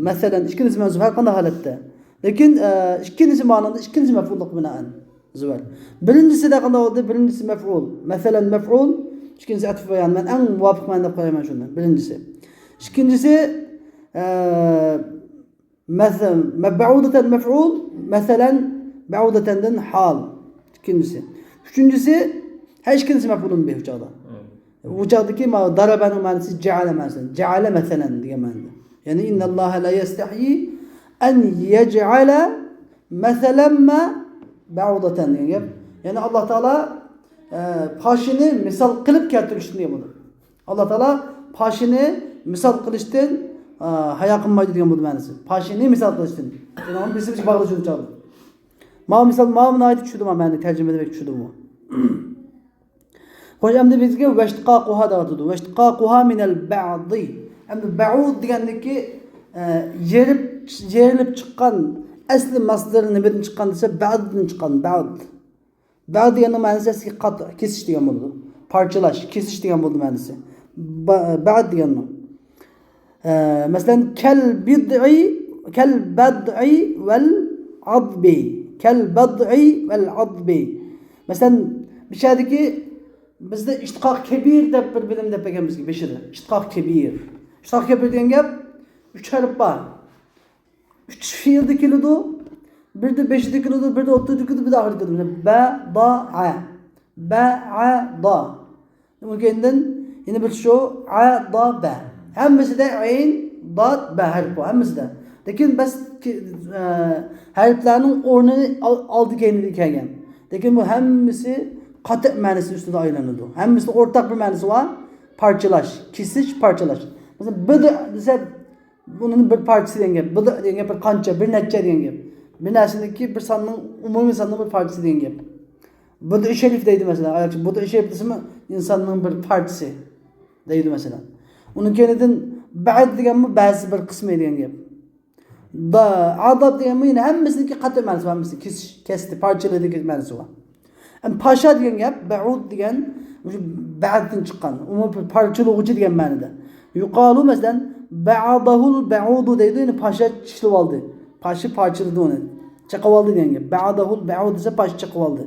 مەسەلەن، ئىككىلىسى مەنسۇب، ھەر قانداق ھالەتتە. لېكىن، ئە، ئىككىلىسى مانىدا ئىككىلىسى مەفئۇللۇق بىنائەن زۇۋەر. بىرىنچىسىدە قانداق بولدى؟ بىرىنچىسى مەفئۇل. مەسەلەن، مەفئۇل. ئىككىنچىسى ئەتف بەيان. مەن ئەڭ مۇۋاپىق مەنىدە دەپ قارايمەن شۇنى. بىرىنچىسى. ئىككىنچىسى، ئە، مەسە-، مە-، بەئۇدەتەن مەفئۇل، مەسەلەن، بەئۇدەتەندىن ھال. ئىككىنچىسى. ئۈچىنچىسى، ھە، ئىككىنچىسى مەفئۇلۇن بىھ ئۇ چاغدا. ئۇ چاغدىكى ما-، دەرەبەنىڭ مەنىسى جەئەلە مەسىلەن. جەئەلە مەسەلەن دېگەن مەنىدە. يەنى، ئىنناللاھە لا يەستەھيى ئەن يەجئەلە مەسەلەن مە بەئۇدەتەن دېگەن گەپ. يەنى، ئاللا تائالا، ئە، پاشىنى مىسال قىلىپ كەلتۈرۈشتىن دېگەن بولىدۇ. ئاللا تائالا پاشىنى مىسال قىلىشتىن، ئە، ھايا قىلمايدۇ دېگەن بولىدۇ مەنىسى. پاشىنى مىسال قىلىشتىن. يەنى، ئۇنى بىلسىمىز باغلىشىدۇ چاغدا. ماۋۇ مىسال، ماۋۇ ناھايىتى چۈشىدۇ، ماۋۇ مەنە تەرجىمىدە بەك چۈشىدۇ بۇ. خوش، ئەمدى بىزگە ۋەشتىقاقۇھا دەۋاتىدۇ. ۋەشتىقاقۇھا مىنەل بەئدى. ئەمدى بەئۇد دېگەندىكى، ئە، يېرىپ، يېرىلىپ چىققان ئەسلى ماسدىرى نېمىدىن چىققان دېسە، بەئددىن چىققان، بەئد. بەئد دېگەننىڭ مەنىسى ئەسلى قات-، كېسىش دېگەن بولىدۇ. پارچىلاش، كېسىش دېگەن بولىدۇ مەنىسى. بە-، بەئد دېگەننىڭ. ئە، مەسىلەن، كەل بىدئى، كەل بەدئى ۋەل ئادبى. كەل بەدئى ۋەل ئادبى. مەسىلەن، بىشەدىكى بىزدە ئىشتىقاق كەبىر دەپ بىر بىلىم دەپ بەرگەن بىزگە بېشىدا. ئىشتىقاق كەبىر. ئىشتىقاق كەبىر دېگەن گەپ ئۈچ ھەرپ بار. ئۈچ فېئىلدە كېلىدۇ. بىردە بېشىدا كېلىدۇ، بىردە ئوتتۇرىدا كېلىدۇ، بىردە ئاخىرىدا كېلىدۇ. بە، دا، ئە. بە، ئە، دا. ئۇنىڭ كەينىدىن يەنە بىر شۇ، ئە، دا، بە. ھەممىسىدە ئەين، داد، بە ھەرپ بار، ھەممىسىدە. لېكىن بەس، ئە، ھەرپلەرنىڭ ئورنى ئال-، ئالدى كەينىدە كەلگەن. لېكىن بۇ ھەممىسى قاتىئ مەنىسى ئۈستىدە ئايلىنىدۇ. ھەممىسىنىڭ ئورتاق بىر مەنىسى بار. پارچىلاش، كېسىش، پارچىلاش. مەسىلەن، بىدئ دېسە، بۇنىڭ بىر پارچىسى دېگەن گەپ. بىدئ دېگەن گەپ بىر قانچە، بىر نەچچە دېگەن گەپ. بىر نەرسىنىڭكى بىر ساننىڭ، ئومۇمىي ساننىڭ بىر پارچىسى دېگەن گەپ. بۇدئى شەرىف دەيدۇ مەسىلەن. ئاياقچە بۇدئى شەرىف دېسىمۇ ئىنساننىڭ بىر پارچىسى دەيدۇ مەسىلەن. ئۇنىڭ كەينىدىن بەئد دېگەنمۇ بەزى بىر قىسمى دېگەن گەپ. دا، ئاداب دېگەنمۇ يەنە ھەممىسىنىڭكى قاتتىق مەنىسى بار، ھەممىسى كېسىش، كەستى، پارچىلىدى دېگەن مەنىسى بار. ئەمما پاشا دېگەن گەپ، بەئۇد دېگەن مۇشۇ بەئدتىن چىققان، ئۇمۇ بىر پارچىلىغۇچى دېگەن مەنىدە. يۇقالۇ، مەسىلەن، بەئەدەھۇل بەئۇدۇ دەيدۇ، يەنى پاشا چىشلىۋالدى. پاشا پارچىلىدى ئۇنى. چېقىۋالدى دېگەن گەپ. بەئەدەھۇل بەئۇد دېسە پاشا چېقىۋالدى.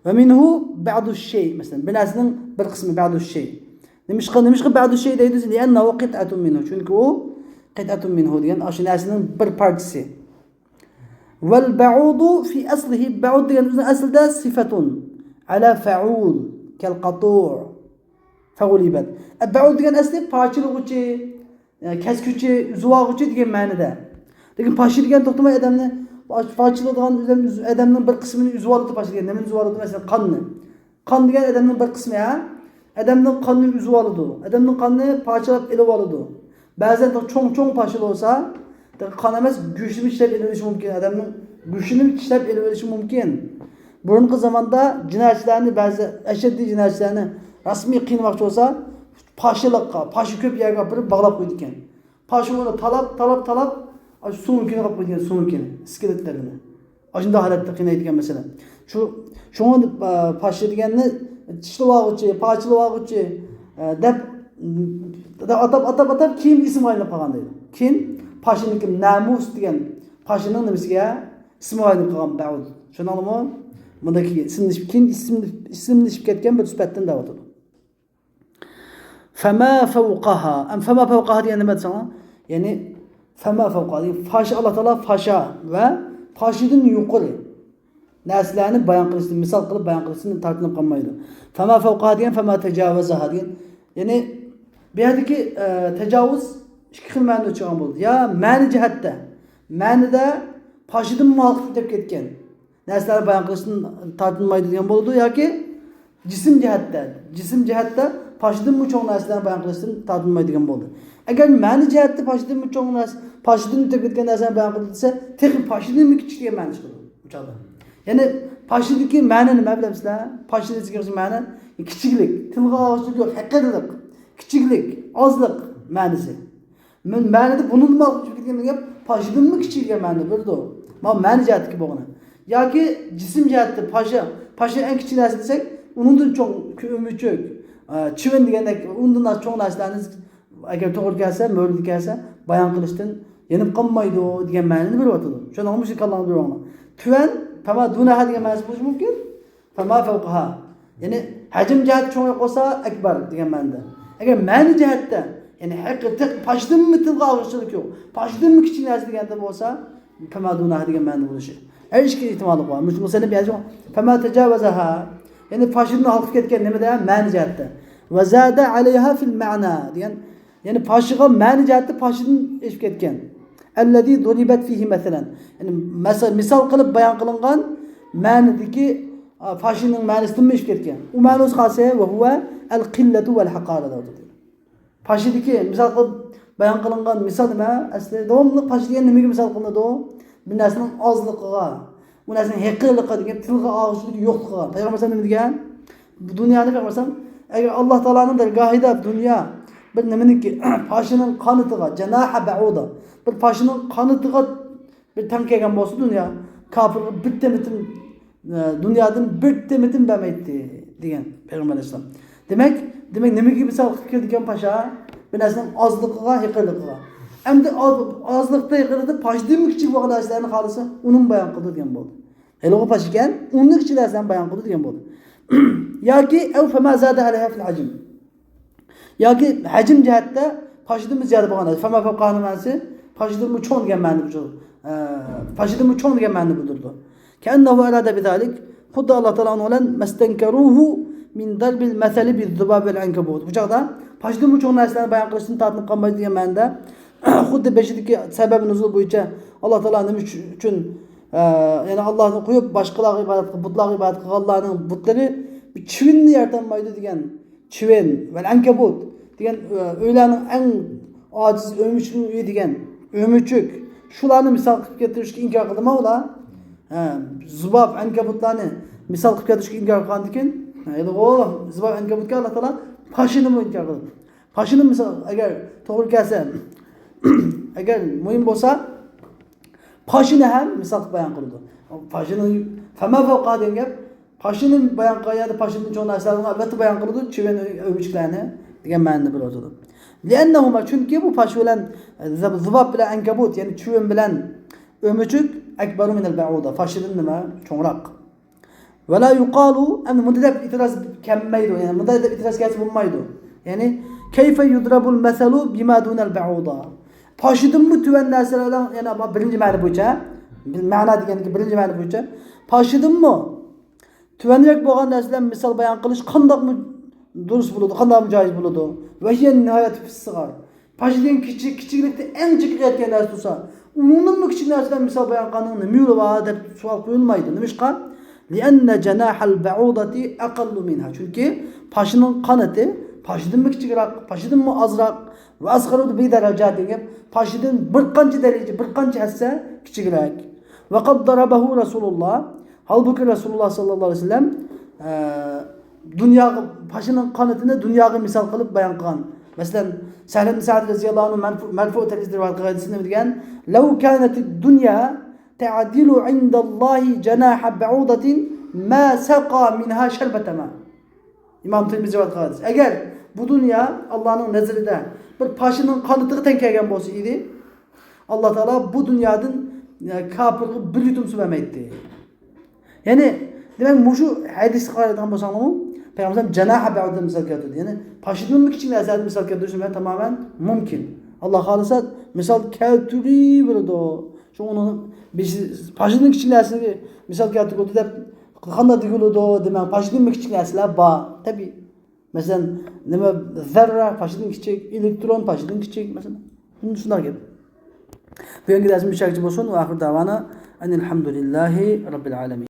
ۋە مىنھۇ بەئدۇش شەي، مەسىلەن، بىر نەرسىنىڭ بىر قىسمى بەئدۇش شەي. نېمىشقا، نېمىشقا بەئدۇش شەي دەيدۇ؟ لىئەننەھۇ قىتئەتۇن مىنھۇ. چۈنكى ئۇ قىتئەتۇن مىنھۇ دېگەن ئاشۇ نەرسىنىڭ بىر پارچىسى. ۋەل بەئۇدۇ فى ئەسلىھى، بەئۇد دېگەن ئۆزىنىڭ ئەسلىدە سىفەتۇن ئەلا فەئۇل كەل قاتۇ. فغلبت. ئە، بەئۇد دېگەن ئەسلى پارچىلىغۇچى، ئە، كەسكۈچى، ئۈزۈۋالغۇچى دېگەن مەنىدە. لېكىن پاشا دېگەن توختىماي ئادەمنى، پارچىلىدىغان ئادەم، ئادەمنىڭ بىر قىسمىنى ئۈزۈۋالىدۇ پاشا دېگەن. نېمىنى ئۈزۈۋالىدۇ؟ مەسىلەن، قاننى. قان دېگەن ئادەمنىڭ بىر قىسمى، ھە؟ ئادەمنىڭ قانىنى ئۈزۈۋالىدۇ. ئادەمنىڭ قانىنى پارچىلاپ ئېلىۋالىدۇ. بەزەن چوڭ-چوڭ پاشا بولسا، قان ئەمەس، گۆشىنى چىشلەپ ئېلىۋېلىشى مۇمكىن. ئادەمنىڭ گۆشىنى چىشلەپ ئېلىۋېلىشى مۇمكىن. بۇرۇنقى زاماندا جىنايەتچىلەرنى، بەزى ئەشەددىي جىنايەتچىلەرنى رەسمىي قىينىماقچى بولسا، پاشىلىققا، پاشا كۆپ يەرگە ئاپىرىپ باغلاپ قويىدىكەن. پاشا ئۇنى تالاپ، تالاپ، تالاپ، ئاشۇ سۆڭىكىنى قىلىپ قويىدىكەن، سۆڭىكىنى، ئىسكىلەتلىرىنى. ئاشۇنداق ھالەتتە قىينايدىكەن مەسىلەن. شۇ، شۇڭا، ئە، پاشا دېگەننى چىشلىۋالغۇچى، پارچىلىۋالغۇچى، ئە، دەپ، دەپ ئاتاپ، ئاتاپ، ئاتاپ، كېيىن ئىسىمغا ئايلىنىپ قالغان دەيدۇ. كېيىن پاشىنىڭكى نامۇس دېگەن پاشىنىڭ نېمىسىگە؟ ئىسمىغا ئايلىنىپ قالغان بەئۇد. چۈشەندىڭلارمۇ؟ مۇنداق كېيىن ئىسىملىشىپ، كېيىن ئىسىم-، ئىسىملىشىپ كەتكەن بىر سۈپەتتىن دەۋاتىدۇ. فما فوقها. ئەم، فما فوقها دېگەن نېمە دېسەڭلار؟ يەنى، فما فوقها دېگەن پاشا، ئاللا تائالا پاشا ۋە پاشىدىن يۇقىرى نەرسىلەرنى بايان قىلىشتىن، مىسال قىلىپ بايان قىلىشتىن تارتىنىپ قالمايدۇ. فما فوقها دېگەن، فما تەجاۋەزەھا دېگەن. يەنى، بۇ يەردىكى، ئە، تەجاۋۇز ئىككى خىل مەنىدە چىققان بولىدۇ. يا مەنە جەھەتتە، مەنىدە پاشىدىنمۇ ھالقىپ كېتىپ كەتكەن نەرسىلەرنى بايان قىلىشتىن تارتىنمايدۇ دېگەن بولىدۇ، ياكى جىسىم جەھەتتە، جىسىم جەھەتتە پاشىدىنمۇ چوڭ نەرسىلەرنى بايان قىلىشتىن تارتىنمايدۇ دېگەن بولىدۇ. ئەگەر مەنە جەھەتتە پاشىدىنمۇ چوڭ نەرسە، پاشىدىن ئۆتۈپ كەتكەن نەرسىلەرنى بايان قىلدى دېسە، تېخى پاشىدىنمۇ كىچىك دېگەن مەنە چىقىدۇ بۇ چاغدا. يەنى پاشىدىكى مەنە نېمە بىلەمسىلەر؟ پاشىدىكى مەنە كىچىكلىك، تىلغا ئالغۇچىلىق يوق، ھەقىرلىق، كىچىكلىك، ئازلىق مەنىسى. مەن مەنىدە بۇنىڭدىن ئالغا چۈشۈپ كەتكەن گەپ، پاشىدىنمۇ كىچىك دېگەن مەنىدە بېرىدۇ. مانا مەنە جەھەتتىكى بولغىنى. ياكى جىسىم جەھەتتە پاشا، پاشا ئەڭ كىچىك نەرسە دېسەك، ئۇنىڭدىن چوڭ، ئۆمۈچۈك، ئە، چىۋىن دېگەندەك، ئۇندىن چوڭ نەرسىلەرنى ئەگەر توغرا كەلسە، مۆلىدە كەلسە، بايان قىلىشتىن يېنىپ قالمايدۇ دېگەن مەنىنى بېرىۋاتىدۇ. چۈشەندىڭىزمۇ؟ شۇ كاللاڭدا بېرىۋالىڭلار. تۆۋەن، فما دۇنەھا دېگەن مەنىسى بولۇشى مۇمكىن. فما فوقها. يەنى ھەجىم جەھەتتە چوڭراق بولسا ئەكبەر دېگەن مەنىدە. ئەگەر مەنە جەھەتتە، يەنى ھەقىقەتەن پاشىدىنمۇ تىلغا ئالغۇچىلىق يوق، پاشىدىنمۇ كىچىك نەرسە دېگەندە بولسا، فما دۇنەھا دېگەن مەنىدە بولۇشى. ھەر ئىككى ئېھتىماللىق بار. مۇشۇ مۇسەننىپ يازغان، فما تەجاۋەزەھا. يەنى پاشىدىن ھالقىپ كەتكەن نېمىدە؟ مەنە جەھەتتە. ۋە زادە ئەلەيھا فىل مەنا دېگەن، يەنى پاشىغا مەنە جەھەتتە پاشىدىن ئېشىپ كەتكەن. ئەللەزى دۇرىبەت فىھى مەسەلەن. يەنى مەسە-، مىسال قىلىپ بايان قىلىنغان مەنىدىكى، ئا، پاشىنىڭ مەنىسىدىنمۇ ئېشىپ كەتكەن. ئۇ مەنىسى قالسا، ۋە ھۇۋە ئەل قىللەتۇ ۋەل ھەقارە دەۋاتىدۇ. پاشىدىكى مىسال قىلىپ بايان قىلىنغان مىسال نېمە؟ ئەسلى داۋاملىق پاشا دېگەن نېمىگە مىسال قىلىنىدۇ؟ بىر نەرسىنىڭ ئازلىقىغا، ئۇ نەرسىنىڭ ھەقىرلىقىغا دېگەن، تىلغا ئالغۇچىلىق يوقلۇقىغا. پەيغەمبەر ئەلەيھىسسالام نېمە دېگەن؟ بۇ دۇنيانى پەيغەمبەر ئەلەيھىسسالام، ئەگەر ئاللا تائالانىڭ دەرگاھىدا دۇنيا بىر نېمىنىڭكى، پاشىنىڭ قانىتىغا، جەناھە بەئۇدا، بىر پاشىنىڭ قانىتىغا بىر تەڭ كەلگەن بولسا دۇنيا، كاپىرغا بىر تېمىتىم، ئە، دۇنيادىن بىر تېمىتىم بەرمەيتتى دېگەن پەيغەمبەر ئەلەيھىسسالام. دېمەك، دېمەك، نېمىگە مىسال قىلىپ كەلدىكەن پاشا؟ بىر نەرسىنىڭ ئازلىقىغا، ھېقىرلىقىغا. ئەمدى ئاز، ئازلىقتا، ھېقىرلىقتا پاشىدىنمۇ كىچىك بولغان نەرسىلەرنى خالىسا، ئۇنىمۇ بايان قىلىدۇ دېگەن بولدى. ھېلىغۇ پاشا ئىكەن، ئۇنىڭدىن كىچىك نەرسىلەرنى بايان قىلىدۇ دېگەن بولدى. ياكى ئەۋ فەما زادە ئەلەيھا فىل ھەجم. ياكى ھەجىم جەھەتتە پاشىدىنمۇ زىيادە بولغان نەرسە. فما فوقهانىڭ مەنىسى پاشىدىنمۇ چوڭ دېگەن مەنىنى بۇ، ئە، پاشىدىنمۇ چوڭ دېگەن مەنىنى بىلدۈرىدۇ. كەئەننەھۇ ئەرادە بىزالىك. خۇددى ئاللا تائالا ئۇنىڭ بىلەن مەستەنكەروھۇ مىن دەربىل مەسەلى بىززۇباب ۋەل ئەنكەبۇت. بۇ چاغدا پاشىدىنمۇ چوڭ نەرسىلەرنى بايان قىلىشتىن تارتىنىپ قالمايدۇ دېگەن مەنىدە، خۇددى بېشىدىكى سەبەبى نۇزۇل بويىچە ئاللا تائالا نېمە ئۈچۈن، ئە، يەنى ئاللانى قويۇپ باشقىلارغا ئىبادەت قىلىپ، بۇتلارغا ئىبادەت قىلغانلارنىڭ بۇتلىرى بىر چىۋىننى يارىتالمايدۇ دېگەن. چىۋىن، ۋەل ئەنكەبۇت دېگەن، ئۆ-، ئۆيلەرنىڭ ئەڭ ئاجىز ئۆمۈچۈكنىڭ ئۆيى دېگەن ئۆمۈچۈك. شۇلارنى مىسال قىلىپ كەلتۈرۈشكە ئىنكار قىلدىما ئۇلار؟ ھە، زۇباب، ئەنكەبۇتلارنى مىسال قىلىپ كەلتۈرۈشكە ئىنكار قىلغاندىكىن، ھە، ئۇ زۇباب، ئەنكەبۇتكە ئاللا تائالا پاشىنىمۇ ئىنكار قىلدى. پاشىنى مىسال، ئەگەر توغرا كەلسە، ئەگەر مۇھىم بولسا، پاشىنى ھەم مىسال قىلىپ بايان قىلىدۇ. پاشىنى، فما فوقها دېگەن گەپ، پاشىنى بايان قىلغان يەردە پاشىدىن چوڭ نەرسىلەرنى ئەلۋەتتە بايان قىلىدۇ، چىۋىن، ئۆمۈچۈكلەرنى دېگەن مەنىنى بىلدۈرىدۇ. لىئەننەھۇما، چۈنكى بۇ پاشا بىلەن، زۇباب بىلەن ئەنكەبۇت، يەنى چىۋىن بىلەن ئۆمۈچۈك، ئەكبەرۇ مىنەل بەئۇدا، پاشىدىن نېمە؟ چوڭراق. ۋەلا يۇقالۇ، ئەمدى مۇنداق دەپ ئېتىراز كەلمەيدۇ، يەنى مۇنداق دەپ ئېتىراز كەلسە بولمايدۇ. يەنى، كەيفە يۇدرەبۇل مەسەلۇ بىما دۇنەل بەئۇدا. پاشىدىنمۇ تۆۋەن نەرسىلەر بىلەن، يەنى بىرىنچى مەنە بويىچە، مەنا دېگەندىكى بىرىنچى مەنە بويىچە، پاشىدىنمۇ تۆۋەنرەك بولغان نەرسىلەر مىسال بايان قىلىش قانداقمۇ دۇرۇس بولىدۇ، قانداقمۇ جايىز بولىدۇ؟ وهي النهاية في الصغر. پاشىدىن كىچىك، كىچىكلىكتە ئەڭ چېكىگە يەتكەن نەرسە تۇرسا، ئۇنىڭدىنمۇ كىچىك نەرسىلەر مىسال بايان قىلغاننىڭ نېمە يولى بار دەپ سوئال قويۇلمايدۇ. نېمىشقا؟ لأن جناح البعوضة أقل منها. چۈنكى پاشىنىڭ قانىتى پاشىدىنمۇ كىچىكرەك، پاشىدىنمۇ ئازراق. وأصغر بدرجة دېگەن گەپ، پاشىدىن بىر قانچە دەرىجە، بىر قانچە ھەسسە كىچىكرەك. وقد ضربه رسول الله. ھالبۇكى، رەسۇلۇللا ساللاللاھۇ ئەلەيھى ۋەسەللەم، ئە، دۇنياغا، پاشىنىڭ قانىتىنى دۇنياغا مىسال قىلىپ بايان قىلغان. مەسىلەن، سەھل ئىبن سەئد رەزىياللاھۇ ئەنھۇ مەرفۇ-، مەرفۇ تەرىجىدە رىۋايەت قىلغان ھەدىسىدە نېمە دېگەن؟ لو كانت الدنيا تعدل عند الله جناح بعوضة ما سقى منها شربة ماء. ئىمام تىرمىزى رىۋايەت قىلغان ھەدىس. ئەگەر بۇ دۇنيا ئاللانىڭ نەزىرىدە بىر پاشىنىڭ قانىتىغا تەڭ كەلگەن بولسا ئىدى، ئاللا تائالا بۇ دۇنيادىن، ئە، كاپىرغا بىر يۇتۇم سۇ بەرمەيتتى. يەنى، دېمەك، مۇشۇ ھەدىسكە قارايدىغان بولساڭلارمۇ، پەيغەمبەر جەناھە بەئۇدىدىن مىسال كەلتۈردى. يەنى، پاشىدىن كىچىك نەرسىلەرنى مىسال كەلتۈرۈش بىلەن تامامەن مۇمكىن. ئاللا خالىسا، مىسال كەلتۈرۈۋېرىدۇ. شۇ ئۇنىڭ بىز پاشىدىن كىچىك نەرسىگە مىسال كەلتۈرۈۋېرىدۇ دەپ قانداق دېگىلىدۇ دېمەڭ. پاشىدىن كىچىك نەرسىلەر بار. تەبىئىي. مەسىلەن، نېمە، زەررە پاشىدىن كىچىك، ئېلېكترون پاشىدىن كىچىك، مەسىلەن. شۇنداق گەپ. بۈگۈنكى دەرسىمىز شۇ يەرگىچە بولسۇن. ۋە ئاخىر دەۋانا ئەنىل ھەمدۇلىللاھى رەببىل ئالەمىن.